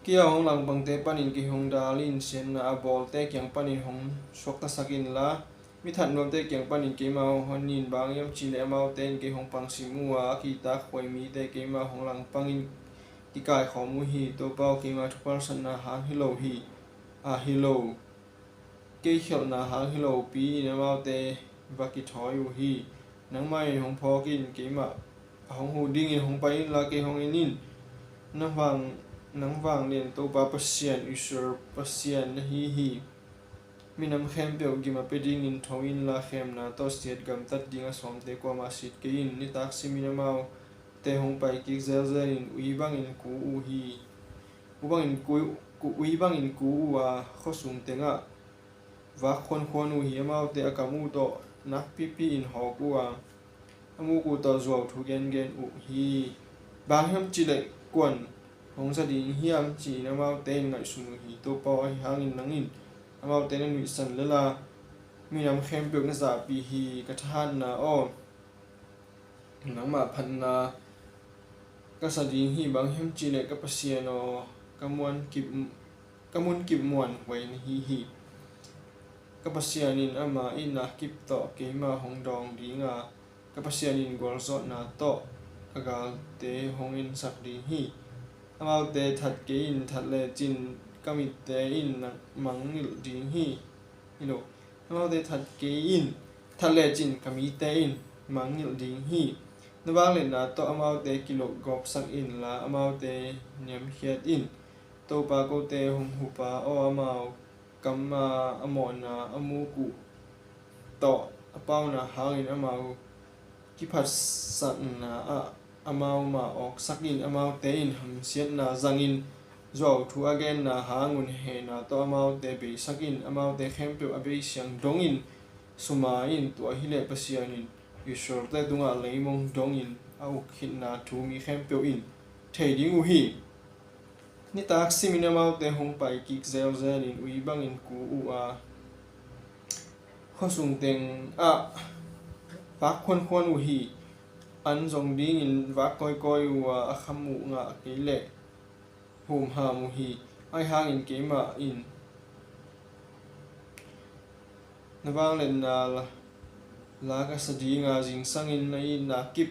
Kei a hong langpangte panin kei hong dal in, siatna a bawlte kiang panin hong suaktasak inla, mi that nuamte kiang panin keimah hong hon in. Bang hang hiam cihleh amaute in kei hong pangsim uh a, a kihtakhuai mite keimah hong langpangin kikaikhawm uh hi. Topa aw, keima thupalsatna hang hi lo hi, a hi lo, kei khialhna hang hi lopi-in amaute va kithawi uh hi. Nangmah in hong phawk in, keimah a hong huh dingin hong pai inla, kei hong en in. Nang vang, nang vanglian Topa Pasian, Israel Pasian na hi hi. Minam khempeuh gim a pia dingin tho inla, khemna tawh siat gamtat ding a sawmte kuamah sit kei in. Nitak simin amaute hong pai kik zelzel in, ui bangin ku uh hi. Ui bangin ku, ku, ui bangin ku uh a, khuasung tengah vak khuankhuan uh hi. Amaute a kam uh tawh nakpipi in hawk uh a, a muk uh tawh zuau thu gengen uh hi. Bang hiam cihleh kuan hong za ding hiam, ci-in amaute in ngaihsun uh hi. Topa aw, ahi hangin nang in amaute na nuihsan lel a, minam khempeuh na zahpih hi. Ka thahatna aw, nangmah phatna ka sa ding hi. Bang hiam cihleh ka Pasian aw, ka muan kip, ka mun kip muanhuai na hi hi. Ka Pasian in ama itna kip tawh keimah hong dawng dinga, ka Pasian in gualzawhna tawh ka galte hong ensak ding hi. Amaute that kei in, that lecin ka mitte in na mangngilh ding hi. Hi lo. Amaute that kei in, that lecin ka mite in mangngilh ding hi. Na vangliatna tawh amaute kilok gawpsak inla, amaute niamkhiat in. Topa, kote hong hupa aw, amau kam a, a mawhna a muk uh tawh a pauna hangin amau kiphatsakna ah amau mah awksak in, amaute in hamsiatna zangin, zuauthu a genna hangun hehna tawh amaute beisak in, amaute khempeuh a beisiang dongin suma in. Tua hileh Pasian in Israel-te tungah leimong dongin a uk khitna thu mi khempeuh in thei ding uh hi. Nitak simin amaute hong pai kik zelzelin ui bangin ku uh a, khuasung tengah vak khuankhuan uh hi. An zong dingin vak kawikawi uh a, a kham uh ngah kei leh humham uh hi. Ahi hangin keimah in na vangliatna la, la ka sa dinga, zingsangin na itna kip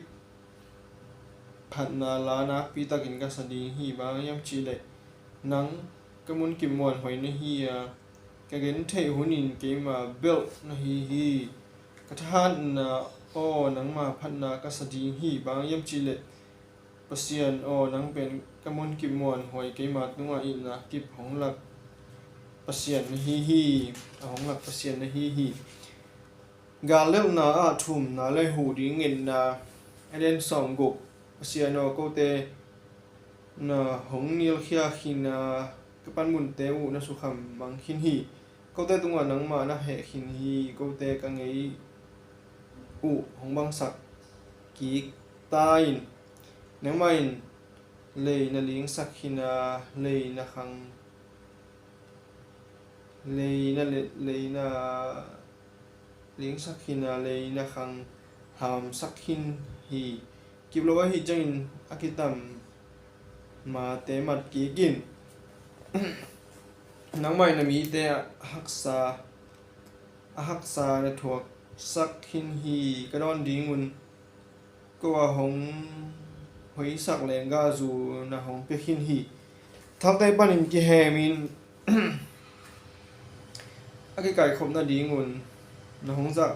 phatna la nakpitakin ka sa ding hi. Bang hiam cihleh nang ka munkip muanhuai na hi a, ka gentheih hunin keima belh na hi hi. Ka thahatna aw, nangma phatna ka sa ding hi. Bang hiam cihleh Pasian aw, nang pen ka munkip muanhuai, keima tungah itna kip hong lak Pasian na hi hi. A hong lak Pasian na hi hi. Gal lelhna ah thumna le huh ding ngetna. Eden sawmguk. Pasian aw, kote na hong nilkhia khin a, ka panmunte uh na sukham mang khin hi. Kote tungah nangmah na heh khin hi. Kote ka ngei uh hong bangsak kik ta in. Nangmah in lei na lingsak khin a, lei na khang, lei na le-, lei na lingsak khin a, lei na khang hamsak khin hi. Kip lo ahih ciangin a kitam mate mat kik in. Nangmah in na mite a haksa, a haksa na thuaksak khin hi. Ka dawn dingun ko a hong hoihsak lenggazu na hong pia khin hi. Thalte panin kihemin a kikaikhop nadingun na hong zah,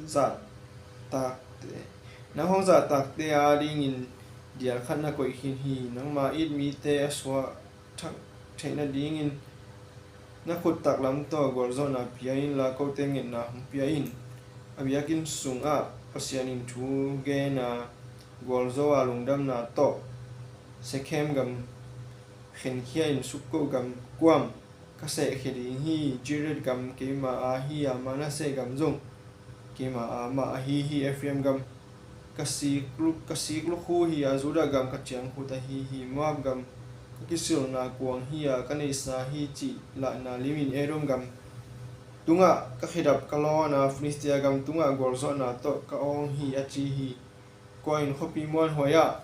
zahtakte, na hong zahtakte a dingin dial khat na koih khin hi. Nangma it mite a suah thak theih nadingin na khut taklam tawh gualzawhna pia inla, kote ngetna hong pia in. A biakinn sungah Pasian in thu gen a, gualzo a lungdamna tawh Sekhem gam khenkhia in, Sukkoth gam kuam ka sehkhia ding hi. Gilead gam keima a hi a, Manasseh gam zong keima a mah ahi hi. Ephraim gam ka sik luk, ka sik lukhu hi a, Judah gam ka ciangkhut ahi hi. Moab gam ka kisilna kuang hi a, ka neihsa hi cih lahna limin Edom gam tungah ka khedap ka lawn a, Filistia gam tungah gualzawhna tawh ka awng hi, a ci hi. Kua in khuapi muanhuai ah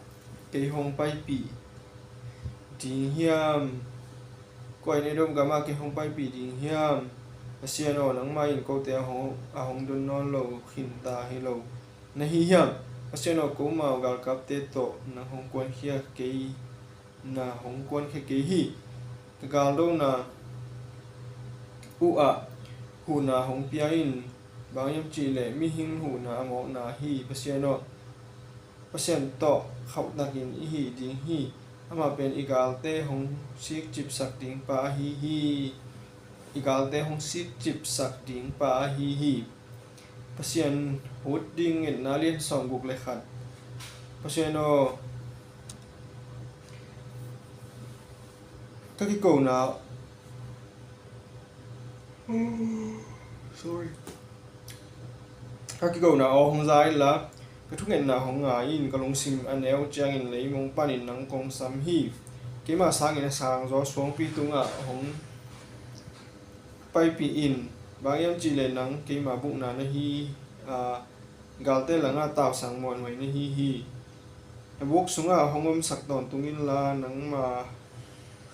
kei hong paipih ding hiam? Kua in Edom gamah kei hong paipih ding hiam? Pasian aw, nangmah in kote a hong, a hong don nawn lo khin ta hi lo na hi hiam? Pasian aw, komau galkapte tawh nang hong kuankhia kei, na hong kuankhia kei hi. Ka galdona uh ah huhna hong pia in. Bang hiam cihleh mihing huhna a mawkna hi. Pasian aw, Pasian tawh khauhtakin i hih ding hi. Amah pen i galte hong sikcipsak ding pa ahi hi. I galte hong sikcipsak ding pa ahi hi. Pasian hut ding ngetna, lian sawmguk le khat. Pasian aw, ka kikona, sorry, ka kikona aw hong za inla, ka thungetna hong ngai in. Ka lungsim a neu ciangin leimong panin nang kong sam hi. Keima sangin a sangzaw suangpi tungah hong paipih in. Bang hiam cihleh nang keima bukna na hi a, galte langah tausang muanhuai na hi hi. Na buk sungah hong omsak tawntung inla, nangma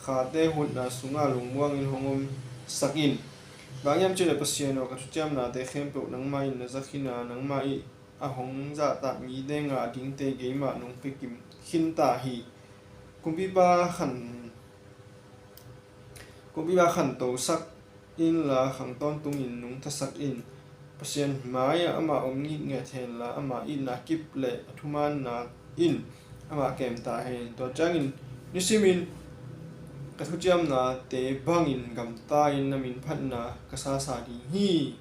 khate hutna sungah lungmuangin hong omsak in. Bang hiam cihleh Pasian aw, ka thuciamnate khempeuh nangmah in na za khin a, nangmah ih a hong zahtak mite ngah dingte keimah nong pia kim khin ta hi. Kumpipa khan, kumpipa khantosak inla, khang tawntungin nungtasak in. Pasian mai-ah amah om ngitnget henla, ama itna kip le a thumaanna in amah kem ta hen. Tua ciangin nisimin ka thuciamnate bangin gamta-in na min phatna ka sasa ding hi.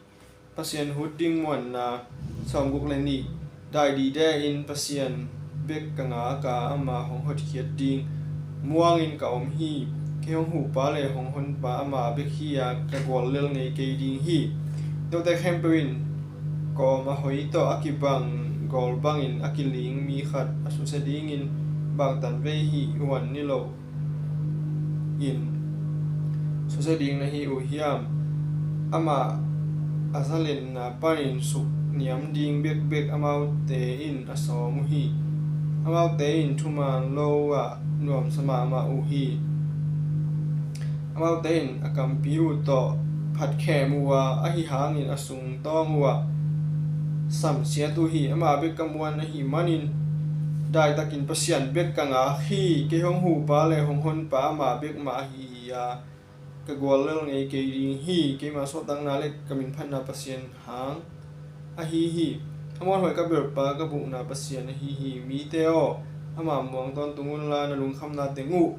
Pasian hut ding muanna. Sawmguk le nih. Dai dide in Pasian bek ka ngak a, ama hong hotkhiat ding muangin ka om hi. Kei hong huhpa le hong honpa ama bek hi a, ka guallel ngei kei ding hi. Note khempeuh in kawm a hoi tawh a kibang gawl bangin a kiling mi khat a susia dingin bangtan vei hi, huan ni lo in susia ding na hi uh hiam? Amah a zalenna panin suk niam ding bekbek amaute in a sawm uh hi. Amaute in thuman lo uh a, nuamsa mahmah uh hi. Amaute in a kampi uh tawh phatkhem uh a, ahi hangin a sung tawng uh a, samsiat uh hi. Amah bek ka muan ahih manin daitakin Pasian bek ka ngak hi. Kei hong huhpa le hong honpa amah bek mah ahi hi a, ka guallel ngei kei ding hi. Keima suahtakna le ka minphatna Pasian hang ahi hi. A muanhuai ka belhpa ka buhna Pasian ahi hi. Mite aw, ama muang tawntung unla, na lungkhamna teng uh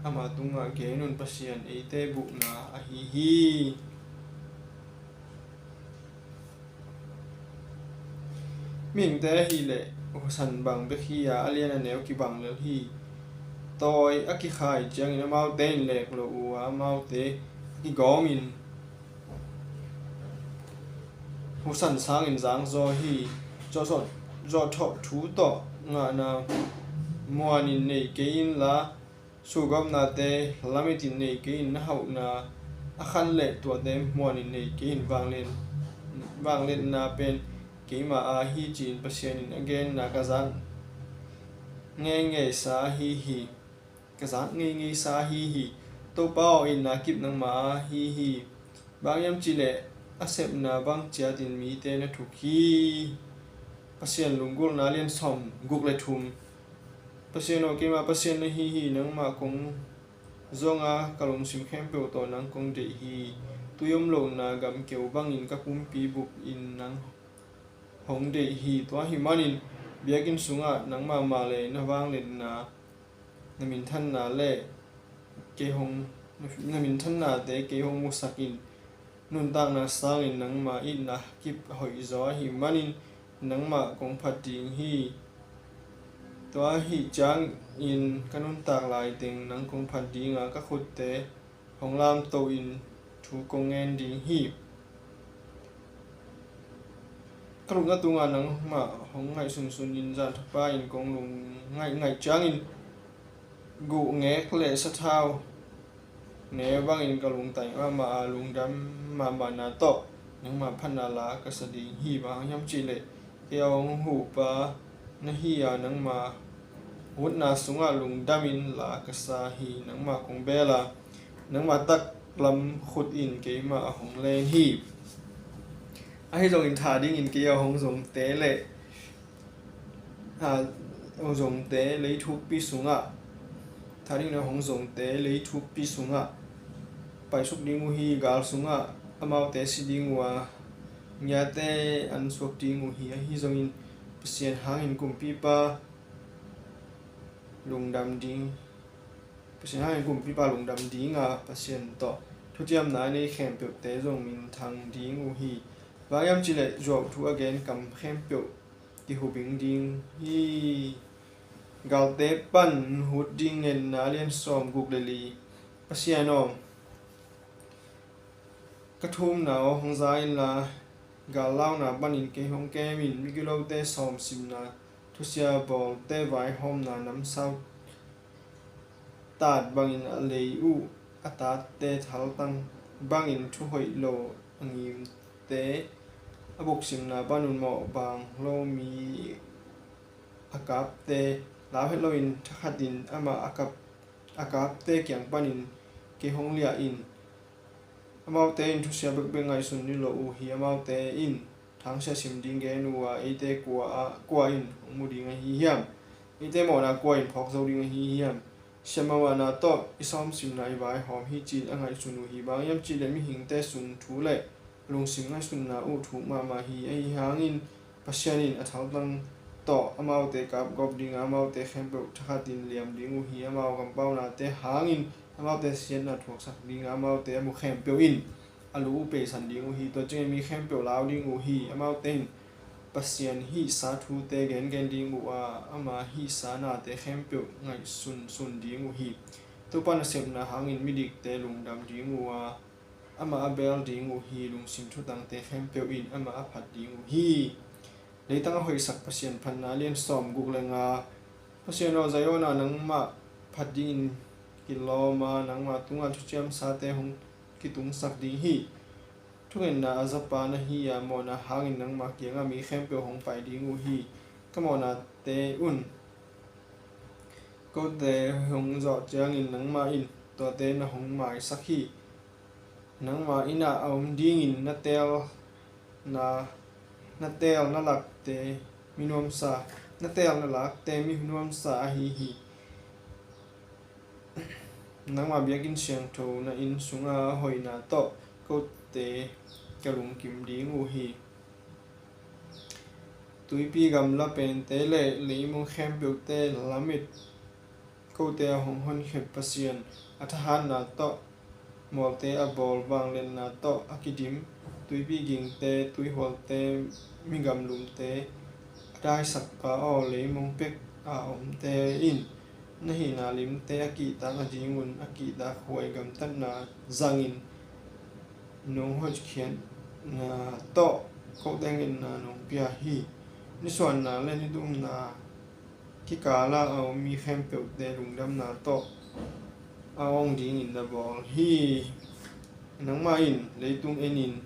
ama tungah gen un. Pasian eite buhna ahi hi. Mihingte ahih leh husan bang bek hi a, a lian a neu kibang lel hi. Tawi a kikhai ciangin amaute in lek lo uh a, amaute a kigawmin husan sangin zangzaw hi. Zawhthawh, zawhthawh thu tawh ngahna muanin nei kei inla, sugawpnate lamitin nei kei in. Na hauhna a khan le tuate muanin nei kei in. Vanglet, vangletna pen keima aa hi, ci-in Pasian in a genna ka zak ngeingeisa ahi hi. Ka zak ngeingeisa ahi hi. Topa aw, itna kip nangma aa ahi hi. Bang hiam cihleh a sepna bang ciatin mite na thuk hi. Pasian lunggulhna, lian sawm guk le thum. Pasian aw, keima Pasian na hi hi. Nangmah kong zong a, ka lungsim khempeuh tawh nang kong deih hi. Tui om lohna gamkeu bangin ka pumpi bup in nang hong deih hi. Tua ahih manin biakinn sungah nangmah mah le na vangliatna, na minthanna le kei hong, na minthannate kei hong musak in. Nuntakna sangin nangma itna kip hoihzaw ahih manin nangmah kong phat ding hi. Tua ahih ciangin ka nuntak laiteng nang kong phat ding a, ka khutte hong lamto in thu kong ngen ding hi. Ka lupna tungah nangmah hong ngaihsunsun in, zan thapa in kong lungngaih ngaih ciangin guhngek le sathau ne bangin ka lungtaing mahmah a, lungdam mahmahna tawh nangma phatna la ka sa ding hi. Bang hang hiam cihleh kei a hong huhpa na hi a, nangma hutna sungah lungdamin la ka sa hi. Nangmah kong beel a, nangma taklam khut in keimah a hong len hi. Ahi zongin tha dingin kei a hong zongte le, a, hong zongte leithukpi sungah, tha dingin a hong zongte leithukpi sungah paisuk ding uh hi. Gal sungah amaute si ding uh a, ngiate an suak ding uh hi. Ahi zongin Pasian hangin kumpipa lungdam ding, Pasian hangin kumpipa lungdam ding a, Pasian tawh thuciamna a nei khempeuhte zong minthang ding uh hi. Bang hiam cihleh zuauthu a gen kam khempeuh kihubing ding hi. Galte pan hut ding ngenna, lian sawm guk le li. Pasian aw, ka thumna aw hong za inla, gal launa panin kei hong kem in. Migilote sawmsimna, thusia bawlte vaihawmna, namsau taat bangin a lei uh a tatte thaltang bangin thuhoih lo a ngimte, a buksimna panun mawhbang lo mi a kapte lau het loin thakhatin amah a kap, a kapte kiang panin kei hong liah in. Amaute in thusia bekbek ngaihsun ni lo uh hi. Amaute in thangsia sim ding gen uh a, eite kua, a, kua in hong mu ding ahi hiam? Eite mawhna kua in phawk zo ding ahi hiam? Siamah mahmahna tawh i sawmsimna i vaihawm hi, ci-in a ngaihsun uh hi. Bang hiam cihleh mihingte sung thu le lungsim ngaihsutna uh thuk mahmah hi. Ahi hangin Pasian in a thaltang tawh amaute kapgawp ding a, amaute khempeuh thakhatin liam ding uh hi. Amau kampaunate hangin amaute siatna thuaksak ding a, amaute a mu khempeuh in a lu uh peisan ding uh hi. Tua ciangin mi khempeuh lau ding uh hi. Amaute in Pasian hihsa thute gengen ding uh a, ama hihsa nate khempeuh ngaihsunsun ding uh hi. Topa nasepna hangin midikte lungdam ding uh a, ama a bel ding uh hi. Lungsim thutangte khempeuh in ama a phat ding uh hi. Leitang a hoihsak Pasian phatna lian sawm guk le nga. Pasian aw, Zion ah nangmah phat dingin kilawm a, nangmah tungah thuciamsate hong kitungsak ding hi. Thungetna a zapa na hi a, mawhna hangin nangmah kiangah mi khempeuh hong pai ding uh hi. Ka mawhnate un kote hong zawh ciangin nangmah in tuate na hong maisak hi. Nangmah innah a om dingin na teel na, na teel na lakte mi nuamsa, na teel na lakte mi nuamsa ahi hi. Nangmah biakinn siangtho na inn sunga hoihna tawh kote ka lungkim ding uh hi. Tuipi gamla pente le leimong khempeuhte lamet kote a hong honkhiat Pasian, a thahatna tawh mualte a bawl, vangliatna tawh a kidim, tuipi gingte, tuihualte, migamlumte a daisakpa aw, leimong pek a omte in na hihna limte a kihtak adingun a kihtak huai gamtatna zangin nong hotkhiatna tawh kote ngetna nong pia hi. Nisuanna le nitumna kikala a om mi khempeuhte lungdamna tawh a awng dingin na bawl hi. Nangmah in leitung enin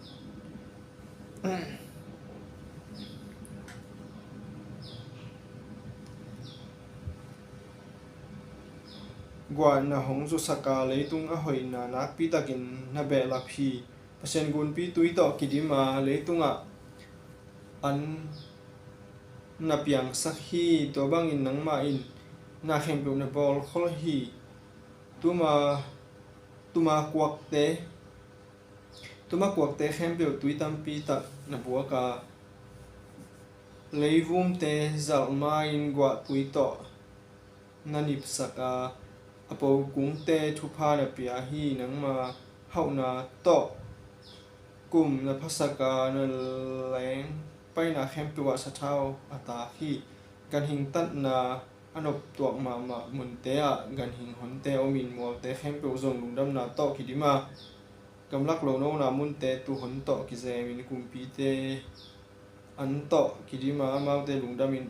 guah na hong zusak a, leitung a hoihna nakpitakin na behlap hi. Pasian gunpi tui tawh kidim a, leitungah an na piangsak hi. Tua bangin nangmah in na khempeuh na bawlkhol hi. Tuma, tuma kuakte, tuma kuakte khempeuh tui tampi tak na buak a, leivumte zalh ma-in guahtui tawh na nipsak a, a pokungte thupha na pia hi. Nangma hauhna tawh kum na phasak a, na leng paina khempeuh ah sathau a taak hi. Ganhing tatna a noptuak mahmah munte ah ganhing honte omin mualte khempeuh zong lungdamna tawh kidim a, gamlak lonona munte tuuhon tawh kizemin kumpite an tawh kidim a, amaute lungdamin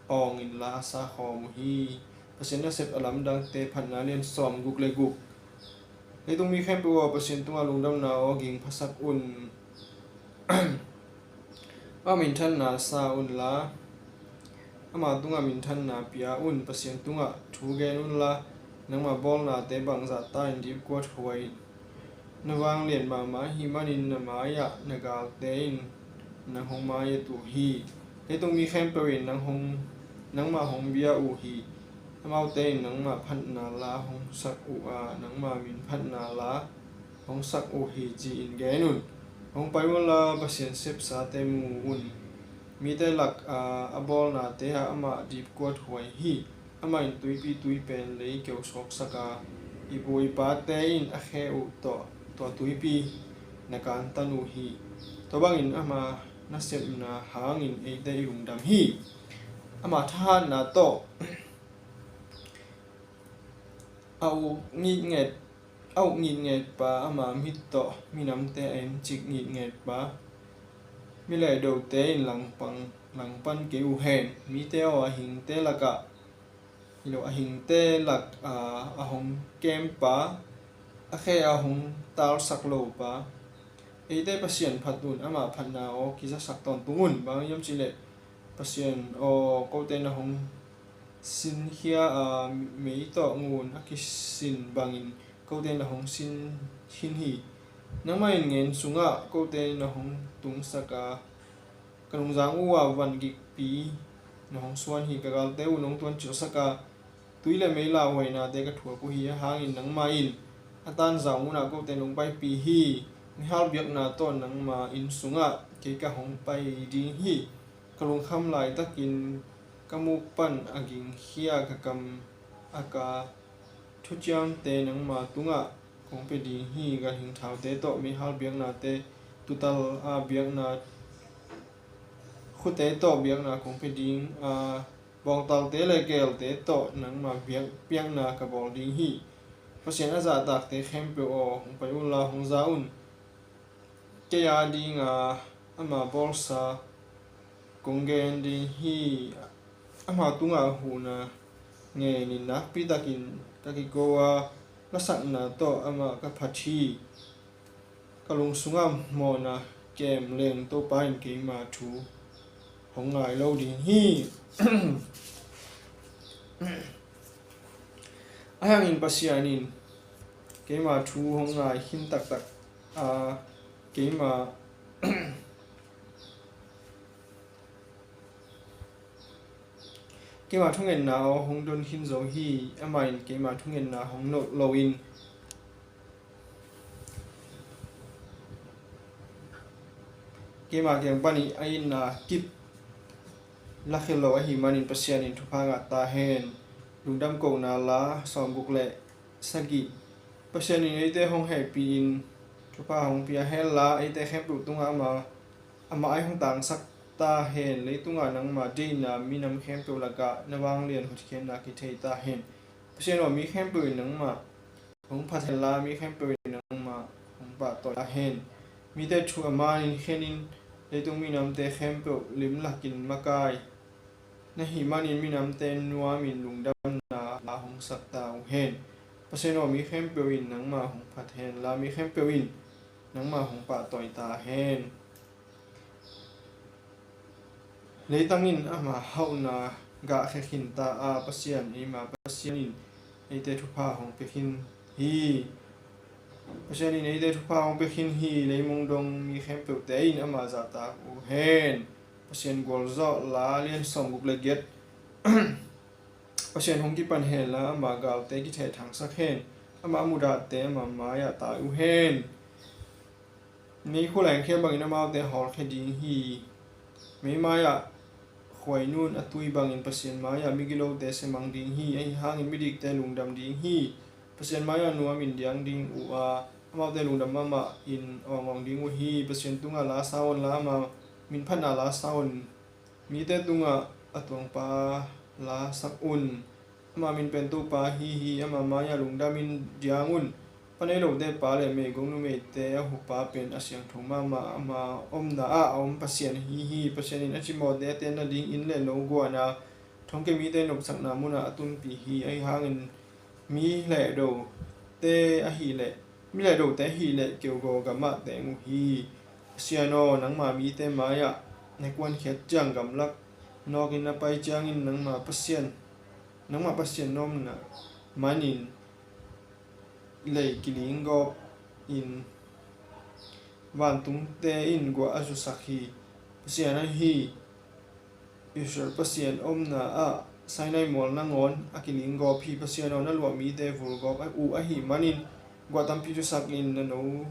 awng inla a sa khawm uh hi. Pasian nasep a lamdangte phatna lian sawm guk le guk. Leitung mi khempeuh aw, Pasian tungah lungdamna aw ging phasak un. Ama minthanna sa unla, ama tungah minthanna pia un. Pasian tungah thu gen unla, nangma bawlnate bangzah ta in dipkuat huai in. Na vanglian mahmah ahih manin na mai-ah na galte in nang hong mai-et uh hi. Leitung mi khempeuh in nang hong, nangmah hong bia uh hi. Amaute in nangmah phatna la hong sak uh a, nangma min phatna la hong sak uh hi, ci-in gen un. Hong pai unla Pasian sepsate mu un. Mite lak a, a bawlnate ah amah dipkuat huai hi. Amah in tuipi tui pen lei keu sawksak a, i pu i pate in a khe uh tawh tua tuipi na kantan uh hi. Tua bangin ama nasepna hangin eite i lungdam hi. Ama thahatna tawh a uk ngitnget, a uk ngitngetpa, ama mit tawh minamte a encik ngitngetpa, mi leidote in langpang, langpan kei uh hen. Mite aw, a hingte lakah, hi lo, a hingte lak a, a hong kempa, a khe a hong talsak lopa, eite Pasian phat un. Ama phatna aw kizasak tawntung un. Bang hiam cihleh, Pasian aw, kote na hong sinkhia a, mei tawh ngun a kisin bangin kote na hong sin khin hi. Nangmah in ngen sungah kote na hong tungsak a, ka nungzang uh ah van gikpi na hong suan hi. Ka galte uh nong tuancilsak a, tui le mei lauhuainate ka thuak uh hi. Ahih hangin nangmah in a tanzau munah kote nong paipih hi. Mihal biakna tawh nangma inn sungah kei ka hong pai ding hi. Ka lungkham laitakin ka muk pan a gingkhia, ka kam a ka thuciamte nangma tungah kong pia ding hi. Ganhing thaute tawh mihal biaknate, tutal a biakna khute tawh biakna kong pia ding a, bawngtalte le keelte tawh nangma biak, biakna ka bawl ding hi. Pasian a zahtakte khempeuh aw, hong pai unla hong za un. Kei a dinga ama bawlsa kong gen ding hi. Ama tungah huhna ngenin nakpi takin ka kiko a, lasakna tawh amah ka phat hi. Ka lung sungah mawhna kem leng Topa in keima thu hong ngai lo ding hi. Ahi hangin Pasian in keima thu hong ngai khin taktak a, keima, keima thungetna aw hong don khin zo hi. Amah in keima thungetna hong nolh loin keima kiang panin a itna kip lakhia lo ahih manin Pasian in thupha ngah ta hen. Lungdam kohna la sawmguk le sagih. Pasian in eite hong hehpih-in thupha hong pia hen la, eite khempeuh tungah ama, amah ei hong tangsak ta hen. Leitungah nangma deihna minam khempeuh lakah na vanglian hotkhiatna kithei ta hen. Pasian aw, mi khempeuh in nangmah hong phat hen la, mi khempeuh in nangmah hong pahtawi ta hen. Mite thu a manin khenin leitung minamte khempeuh limlakin makai na hih manin minamte nuamin lungdamna la hong sak ta uh hen. Pasian aw, mi khempeuh in nangmah hong phat hen la, mi khempeuh in nangmah hong pahtawi ta hen. Leitang in ama hauhna gahkhia khin ta a, Pasian, eima Pasian in eite thupha hong pia khin hi. Pasian in eite thupha hong pia khin hi. Leimong dong mi khempeuhte in ama zahtak uh hen. Pasian gualzawh la lian sawmguk le giat. Pasian hong kipan hen la, ama galte kithehthangsak hen. Ama mudahte ama mai-ah tai uh hen. Meikhu lengkhia bangin amaute hawlkhia ding hi. Meimai-ah khuainun a tui bangin Pasian mai-ah migilote siamang ding hi. Ahi hangin midikte lungdam ding hi. Pasian mai-ah nuamin diang ding uh a, amaute lungdam mahmah in awngawng ding uh hi. Pasian tungah la sa un la, ama minphatna la sa un. Mite tungah a tuangpa la sak un. Ama min pen Topa ahi hi. Ama mai-ah lungdamin diang un. Pa nei lote pa le meigong numeite a hupa pen a siangtho mahmah, ama omna ah a om Pasian ahi hi. Pasian in a cimawhte a teel nadingin le lo guahna thongkia mite nopsakna munah a tunpih hi. Ahi hangin mi lehdote ahih leh, mi lehdote ahih leh keugaw gamah teng uh hi. Pasian aw, nangma mite mai-ah na kuankhiat ciang gamlak nawkin na pai ciangin nangma Pasian, nangma Pasian na omna manin lei kilinggawp in vantungte in guah a zusak hi. Pasian ahi Israel Pasian omna ah Sinai mual nangawn a kilinggawp hi. Pasian aw, na luah mite vulgawp uh ahih manin guah tampi zusakin na no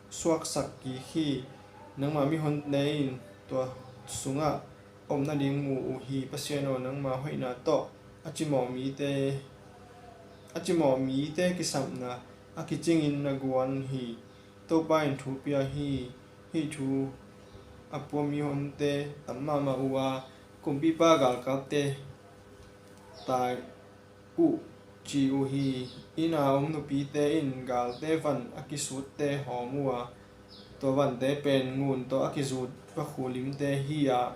suaksak kik hi. Nangma mihonte in tua sungah om nading mu uh hi. Pasian aw, nangma hoihna tawh a cimawh mite, a cimawh mite kisapna a kicingin na guan hi. Topa in thu pia hi. Hih thu a pua mihonte tam mahmah uh a, kumpipa galkapte tai uh ci uh hi. Inn a om nupite in galte van a kisutte hawm uh a, tua vante pen ngun tawh a kizut vakhu limte hi a,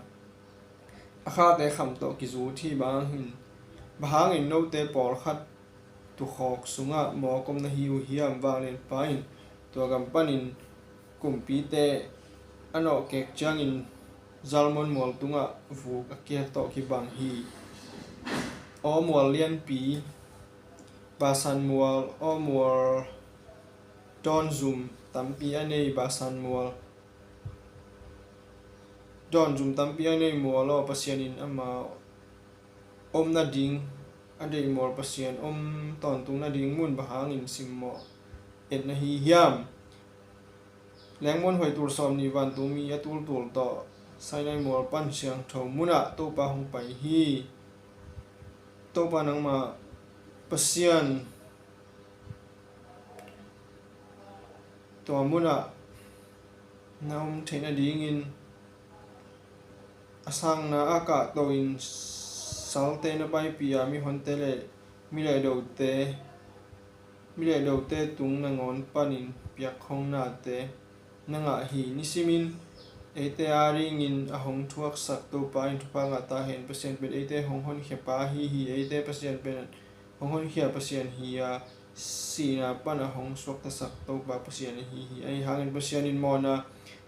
a khate kham tawh kizut hi. Bang hangin, bang hangin note pawlkhat tukhawk sungah mawk om na hi uh hiam? Vanglianpa in tua gam panin kumpite a nawhkek ciangin Zalmon mual tungah vuk a kiat tawh kibang hi. Aw mual lianpi Basan mual, aw mual dawnzum tampi a nei Basan mual, dawnzum tampi a nei mual aw, Pasian in ama om nading a deih mual, Pasian om tawntung nading mun bang hangin simmawh et na hi hiam? Lengmuanhuai tul sawmnih vantungmi a tultul tawh Sinai mual pan siangtho munah Topa hong pai hi. Topa nangma Pasian tua munah na om theih nadingin A sangna a kahto in salte na paipih a, mihonte le mi le dote, mi le dote tung nangawn panin piakhong nate na ngah hi. Nisimin eite adingin a hong thuaksak Topa in thupha ngah ta hen. Pasian pen eite hong honkhia pa ahi hi. Eite Pasian pen hong honkhia Pasian hi a, sihna pan a hong suaktasak Topa Pasian ahi hi. Ahi hangin Pasian in mawhna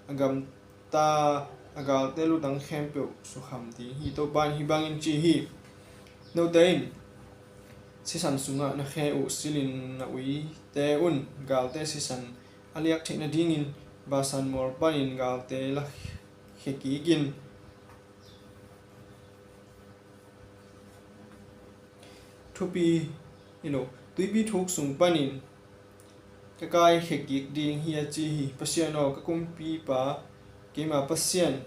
a gamta a galte lutang khempeuh sukham ding hi. Topa in hih bangin ci hi: Note in sisan sungah na khe uh silhin na uite un. Galte sisan a liak theih nadingin Basan mual panin galte la khia kik in. Thupi, ilo, tuipi thuk sung panin ka kaikhia kik ding hi, a ci hi. Pasian aw, ka kumpipa, keima Pasian,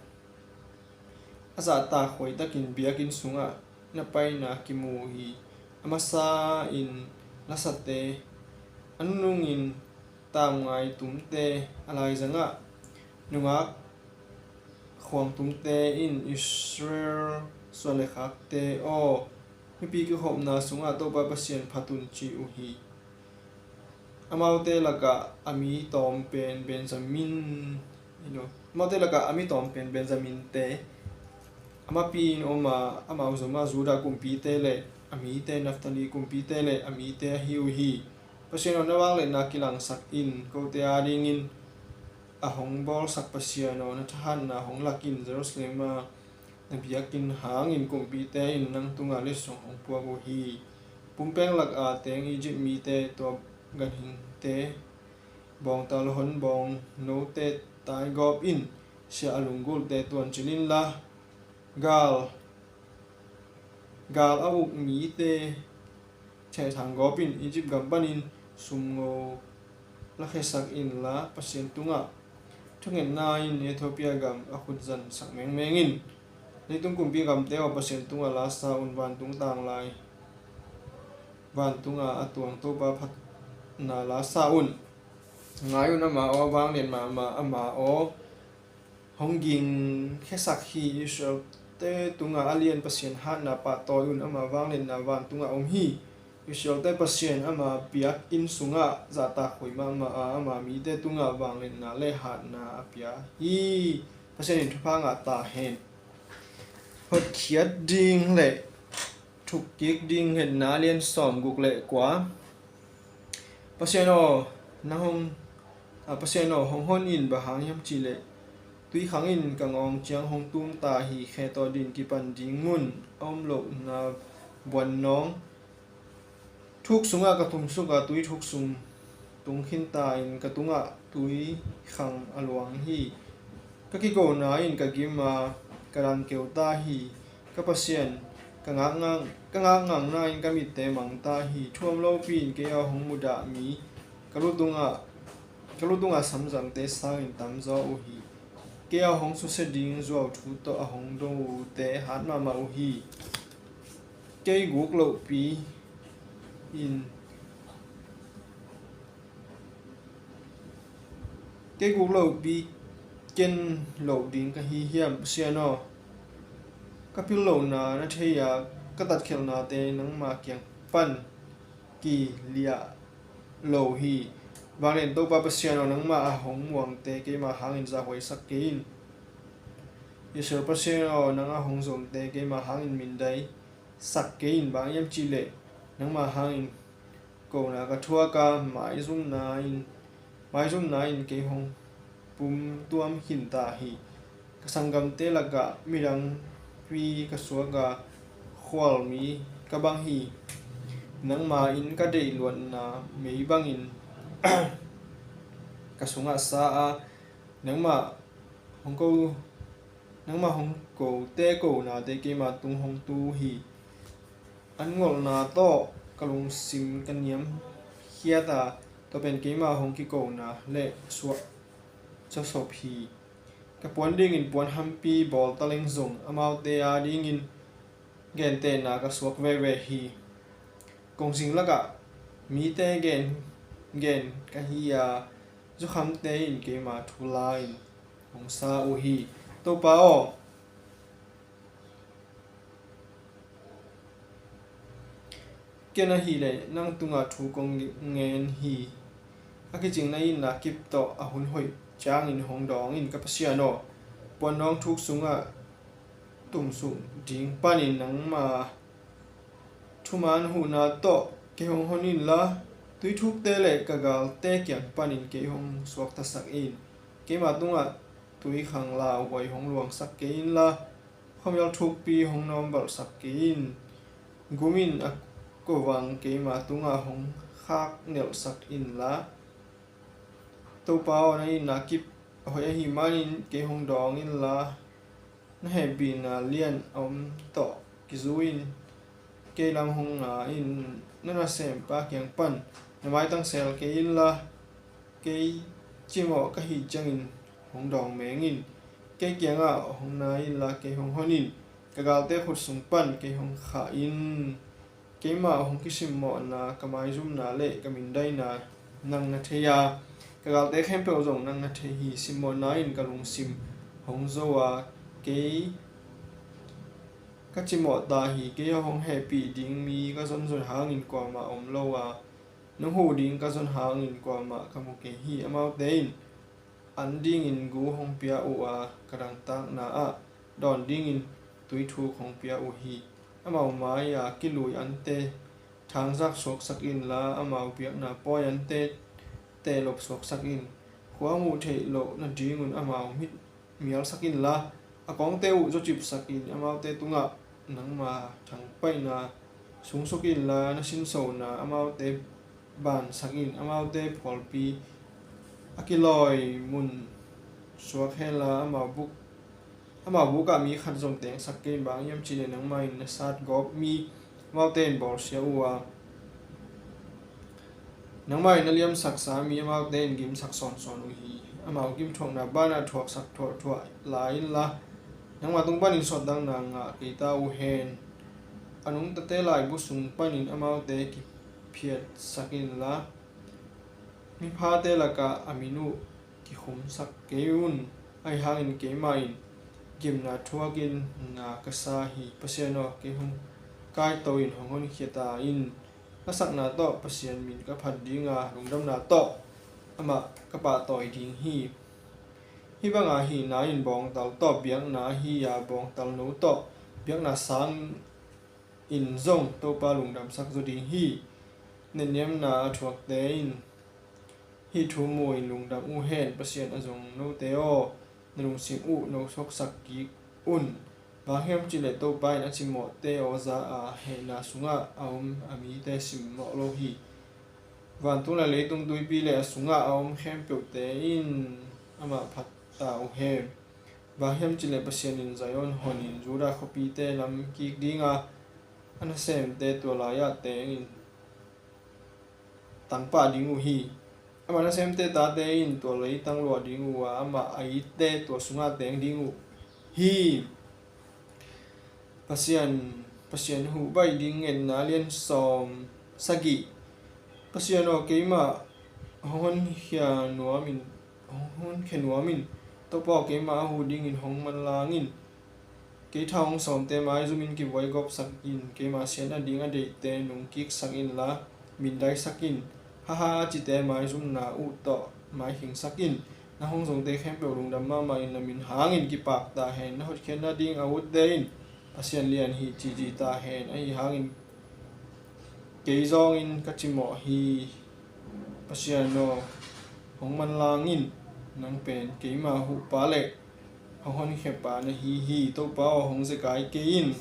a zahtak huai takin biakinn sungah na paina kimu hi. A masa in lasate, a nunungin tamngai tumte, a laizangah nungak khuang tumte in, Israel suan le khakte aw, mipi kikhopna sungah Topa Pasian phat un, ci uh hi. Amaute lakah a mi tawm pen Benjamin, amaute lakah a mi tawm pen Benjamin-te, a mapi in om a, amau zomah Judah kumpite le a mite, Naphtali kumpite le a mite ahi uh hi. Pasian aw, na vangliatna kilangsak in, kote adingin a hong bawlsak Pasian aw, na thahatna hong lak in. Jerusalem a na biakinn hangin kumpite in nang tungah letsong hong puak uh hi. Pumpeng laka teng Egypt mite, tua ganhingte bawngtal honbawng note taigawp in. Sia a lunggulte tuancil inla, gal, gal a uk mite thehthang gawp in. Egypt gam panin sumngo lakhiasak inla, Pasian tungah thungetna in Ethiopia gam a khutzansak mengmeng in. Leitung kumpi gamte aw, Pasian tungah la sa un. Vantung tanglai, vantunga a tuang Topa phatna la sa un. Ngai un, ama aw, a vanglian mahmah, ama aw, hong gingkhiasak hi. Israelte tungah a lian Pasian hatna pahtawi un. Ama vangliatna vantungah om hi. Israelte Pasian ama biakinn sungah zahtak huai mahmah a, ama mite tungah vangliatna le hatna a pia hi. Pasian in thupha ngah ta hen. Hotkhiat ding le thukkik ding. Ngetna lian sawmguk le kua. Pasian aw, nang hong, a, Pasian aw, hong hon in. Bang hang hiam cih leh tui khang in ka ngawng ciang hong tum ta hi. Khe tawh din kipan ding mun a om lohna buannawng. Thuk sungah ka tumsuk a, tui thuk sung tung khin ta in. Ka tungah tui khang a luang hi. Ka kikona in ka gim a, ka dan keu ta hi. Ka Pasian, ka ngakngak, ka ngakngakna in ka mitte mang ta hi. Thu om lopi in kei a hong mudah mi, ka lu tungah, ka lu tungah samzangte sangin tamzaw uh hi. Kei a hong susia ding zuauthu tawh a hong do ute hat mahmah uh hi. Kei guk lohpi in, kei guk lohpi ken loh ding ka hi hiam? Pasian aw, ka pil lohna na thei a, ka tatkhialhnate nangma kiang pan kiliah lo hi. Vanglian Topa Pasian aw, nangmah a hong muangte keima hangin zahhuaisak kei in. Israel Pasian aw, nang a hong zomte keima hangin mindaisak kei in. Bang hang hiam cih leh nangma hangin kona ka thuak a, maizumna in, maizumna in kei hong pumtuam khin ta hi. Ka sanggamte lakah midangpi ka suak a, khualmi ka bang hi. Nangma in ka deih luatna mei bangin ka sungah sa a, nangmah hong ko, nangmah hong kote konate keima tung hong tu hi. An ngolhna tawh ka lungsim ka niamkhiat a, tua pen keima hong kikona le suah zawsop hi. Ka puan dingin puan hampi bawl taleng zong, amaute adingin gentehna ka suak veve hi. Kongzing lakah mite gen, gen ka hi a, zukhamte in keima thu la-in hong sa uh hi. Topa aw, Ken ahih leh nang tungah thu kong ngen hi. A kicingna in na kip tawh a hun hoih ciangin hong dawng in, ka Pasian aw. Puannawng thuk sungah tumsuk ding panin nangma thuman huhna tawh kei hong hon inla, tuithukte le ka galte kiang panin kei hong suaktasak in. Keima tungah tui khang lauhuai hong luangsak kei inla, khuamial thukpi hong nawmvalhsak kei in. Gum in a kovang keima tungah hong khaknelhsak inla, Topa aw, na itna kip a hoih ahih manin kei hong dawng inla, na hehpihna lian a om tawh kizu in kei lam hong nga in. Na nasempa kiang pan na maitang sel kei inla, kei cimawh ka hih ciangin hong dawng meng in. Kei kiangah hong nai inla kei hong hon in, ka galte khut sung pan kei hong khah in. Keima hong kisimmawhna, ka maizumna le ka mindaina nang na thei a, ka galte khempeuh zong nang na thei hi. Simmawhna in ka lungsim hong zo a, kei ka cimawh ta hi. Kei a hong hehpih ding mi ka zonzon hangin kuamah om lo a, nong huh ding ka zon hangin kuamah ka mu kei hi. Amaute in an dingin gu hong pia uh a, ka dangtakna ah dawn dingin tuithuk hong pia uh hi. Amau mai-a kilui ante thangzak suaksak inla, amau biakna pawi ante tehlop suaksak in. Khua muh theih loh nadingun amau mit mialsak inla, a kawngte uh zocipsak in. Amaute tungah nangma thangpaihna sungsuk inla, na sinsona amaute bansak in. Amaute phualpi a kilawi mun suak henla, amau buk, amau bukah mi khat zong tengsak kei in. Bang hiam cihleh nangmah in na satgawp mi amaute in bawlsia uh a, nangmah in na liamsaksa mi amaute in gimsak sawnsawn uh hi. Amau gimthuakna banah thuaksak thuahthuah lai inla, nangmah tung panin suahtakna ngah kei ta uh hen. A nungtate laibu sung panin amaute kiphiatsak inla, miphate lakah a min uh kikhumsak kei un. Ahi hangin keimah in gimna thuakin na ka sa hi. Pasian aw, kei hong kaito in hong honkhia ta in. Ka sakna tawh Pasian min ka phat ding a, lungdamna tawh amah ka pahtawi ding hi. Hih banga hihna in bawngtal tawh biakna ahi a, bawngtal no tawh biakna sang in zong Topa lungdamsak zaw ding hi. Netniamna a thuakte in hih thu mu in lungdam uh hen. Pasian a zong note aw, na lungsim uh no suaksak kik un. Bang hiam cihleh Topa in a cimawhte aw za a, hehna sungah a om a mite simmawh lo hi. Vantung le leitung, tuipi le a sungah a om khempeuhte in amah phat ta uh hen. Bang hiam cihleh Pasian in Zion honin Judah khuapite lam kik ding a, a nasemte tua lai-ah tengin tangpah ding uh hi. Amah nasemte tate in tua leitang luah ding uh a, amah a itte tua sungah teng ding uh hi. Pasian, Pasian huh baih ding ngetna lian sawm sagih. Pasian aw, keimah hong honkhia nuam in, hong honkhia nuam in. Topa aw, keimah a huh dingin hong manlang in. Kei tha hong sawmte maizumin kibuaigawpsak in. Keima siatna ding a deihte nungkiksak inla, mindaisak in. Haha a cite maizumna uh tawh maikhingsak in. Na hong zongte khempeuh lungdam mahmah in, na min hangin kipak ta hen. Na hotkhiatna ding a utte in Pasian lian hi, cici ta hen. Ahi hangin kei zawngin ka cimawh hi. Pasian aw, hong manlang in. Nang pen keima huhpa le hong honkhiapa na hi hi. Topa aw, hong zekai kei in.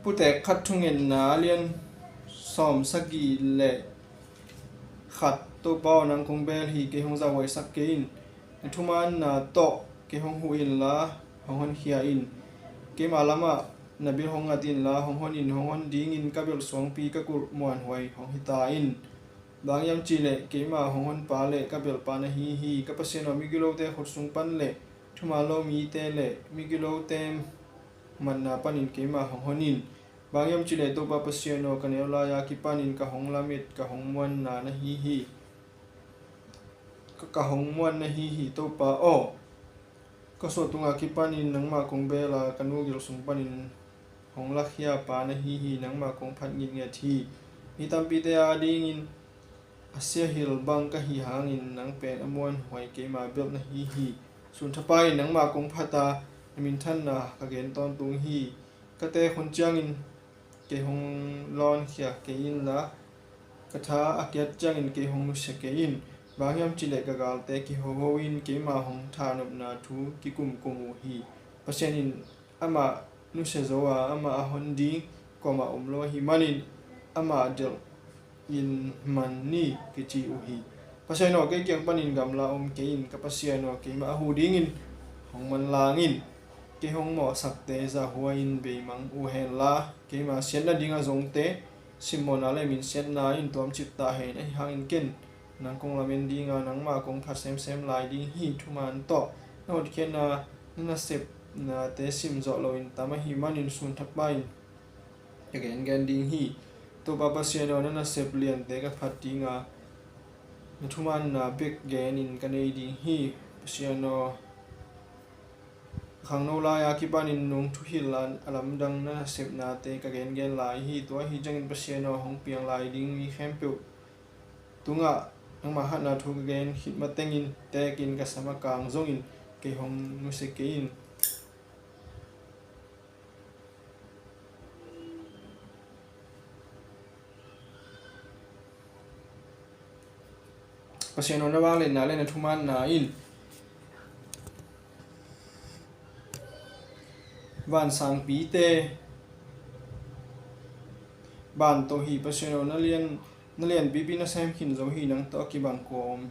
Putek khat thungetna lian sawm sagih le khat. Topa aw, nang kong bel hi, kei hong zahhuaisak kei in. Na thumanna tawh kei hong huh inla, hong honkhia in. Keima lamah na bil hong ngat inla, hong hon in. Hong hon dingin ka belh suangpi, ka kulh muanhuai hong hi ta in. Bang hiam cihleh keima hong honpa le ka belhpa na hi hi. Ka Pasian aw, migilote khut sung pan le thuman lo mite le migilote matna panin keima hong hon in. Bang hiam cihleh Topa Pasian aw, ka neu lai-a kipanin ka hong lamet, ka hong muanna na hi hi. Ka, ka hong muan na hi hi. Topa aw, Ka suah tungah kipanin nangmah kong bel a, ka nu gil sung panin hong lakhia pa na hi hi. Nangmah kong phat ngitnget hi. Mi tampite adingin a siahil bang ka hih hangin nang pen a muanhuai keima belh na hi hi. Sunthapai in nangmah kong phat a, na minthanna ka gen tawntung hi. Ka teek hun ciangin kei hong lawnkhia kei inla, ka tha a kiat ciangin kei hong nusia kei in. Bang hiam cih leh ka galte kihoho in keima hong thahnopna thu kikumkum uh hi. Pasian in amah nusia zo a, amah a hon ding kuamah om lo ahih manin amah delh in man ni kici uh hi. Pasian aw, kei kiang panin gamla om kei in. Ka Pasian aw, keimah a huh dingin hong manlang in. Kei hong mawhsakte zahhuai in beimang uh henla, keima siat nading a zongte simmawhna le minsiatna in tuamcip ta hen. Ahi hangin ken nang kong lamen ding a, nangmah kong phat semsem lai ding hi. Thuman tawh na hotkhiatna, na nasepnate sim zawh loin tam ahih manin sunthapai in ka gengen ding hi. Topa Pasian aw, na nasep liante ka phat ding a, na thumanna bek genin ka nei ding hi. Pasian aw, ka khangno lai-a kipanin nong thuhilh a, a lamdang na nasepnate ka gengen lai hi. Tua ahih ciangin Pasian aw, hong piang lai ding mi khempeuh tungah nangmah hatna thu ka gen khit matengin teekin ka sam a kang zongin kei hong nusia kei in. Pasian aw, na vangliatna le na thumanna in vansangpite ban to hi. Pasian aw, na lian, na lianpipi na sem khin zo hi. Nang tawh a kibang kua om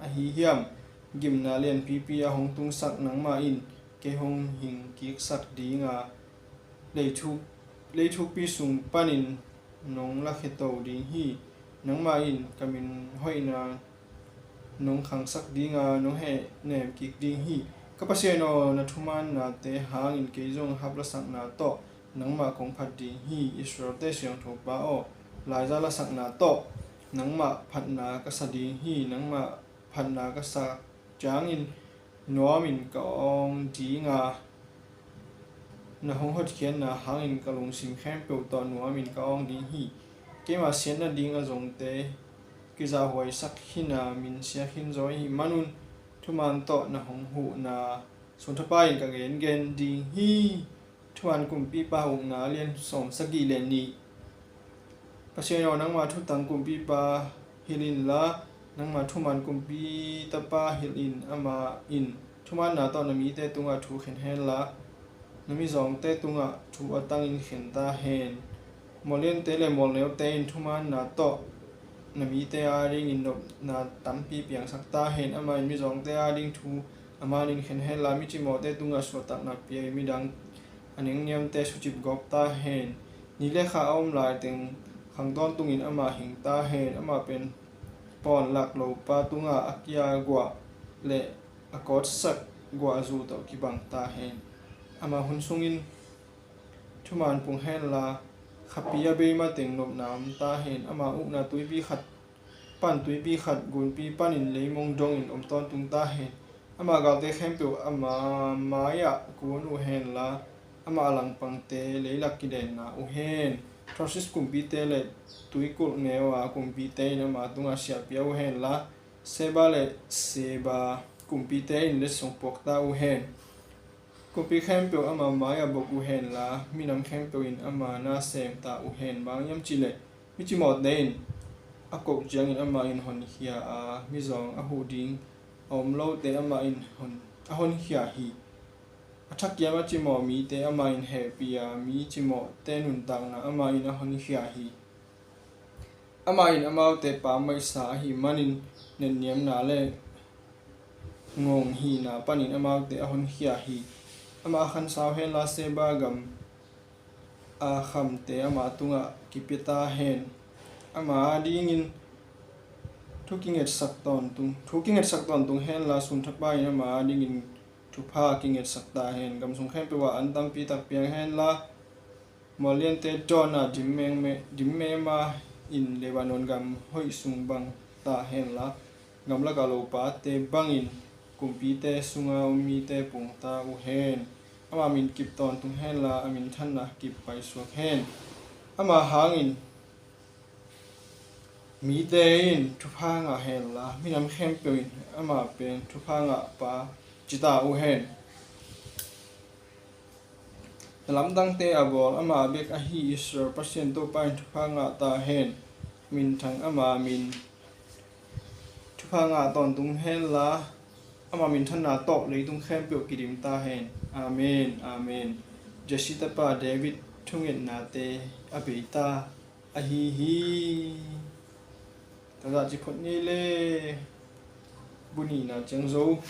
ahi hiam? Gimna lianpipi a hong tungsak nangmah in kei hong hing kiksak ding a, leithuk, leithukpi sung panin nong lakhia to ding hi. Nangmah in ka min hoihna nong khangsak ding a, nong hehnem kik ding hi. Ka Pasian aw, na thumannate hangin kei zong haplasakna tawh nangmah kong phat ding hi. Israelte siangthopa aw, laiza lasakna tawh nangmah phatna ka sa ding hi. Nangmah phatna ka sa ciangin nuamin ka awng ding a, na hong hotkhiatna hangin ka lungsim khempeuh tawh nuamin ka awng ding hi. Keima siat nading a zongte kizahhuaisak khin a, minsia khin zaw ahih manun thuman tawh na hong huhna sunthapai in ka gengen ding hi. Thuman kumpipa ukna a lian sawm sagih le nih. Pasian aw, nangma thutang kumpipa hilh inla, nangma thuman kumpi tapa hilh in. Amah in thumanna tawh na mite tungah thu khen henla, na mizawngte tungah thu a tangin khen ta hen. Mualliante le mualneute in thumanna tawh na mite adingin nopna tampi piangsak ta hen. Amah in mizawngte ading thu a manin khen henla, micimawhte tungah suahtakna pia-in midang a nengniamte sucip gawp ta hen. Ni le kha a om laiteng khang tawntungin amah hing ta hen. Amah pen pawn lak lopa tungah a kia guah le a kawtsak guahzu tawh kibang ta hen. Ama hun sungin thuman pung henla, khapi a bei mateng nopna om ta hen. Ama ukna tuipi khat pan tuipi khat, gunpi panin leimong dongin om tawntung ta hen. Ama galte khempeuh ama mai-ah kun uh henla, ama langpangte leilak kidenna uh hen. Tarsis kumpite le tuikulh neu a kumpite in ama tungah siah pia uh henla, Seba le Seba kumpite in letsong puak ta uh hen. Kumpi khempeuh ama mai-ah bok uh henla, minam khempeuh in ama na sem ta uh hen. Bang hiam cih leh micimawhte in a koh ciangin amah in honkhia a, mizawng a huh ding a om lote amah in hon, a honkhia hi. A thakiam a cimawh mite amah in hehpih a, micimawhte nuntakna amah in a honkhia hi. Amah in amaute pammaihsa ahih manin netniamna le ngong hihna panin amaute a honkhia hi. Amah a khansau henla, Seba gam a khamte ama tungah kipia ta hen. Ama adingin thu kingetsak tawntung, thu kingetsak tawntung henla, sunthapai in ama adingin thupha kingetsak ta hen. Gamsung khempeuh ah an tampi tak piang henla, mualliante dawnah dim mengme, dim mema in Lebanon gam hoih sung bang ta henla, gamlaka lopate bangin kumpite sunga um mite pungta uh hen. Ama min kip tawntung henla, a minthanna kip paisuak hen. Ama hangin mite in thupha ngah henla, minam khempeuh in ama pen thupha ngahpa cita uh hen. Na lamdangte a bawl ama bek ahi Israel Pasian Topa in thupha ngah ta hen. Minthang ama min thupha ngah tawntung henla, ama minthanna tawh leitung khempeuh kidim ta hen. Amen, amen. Jesse tapa David thungetnate a bei ta ahi hi. Tua zah ci phot ngei le. Bu nihna ciang zo.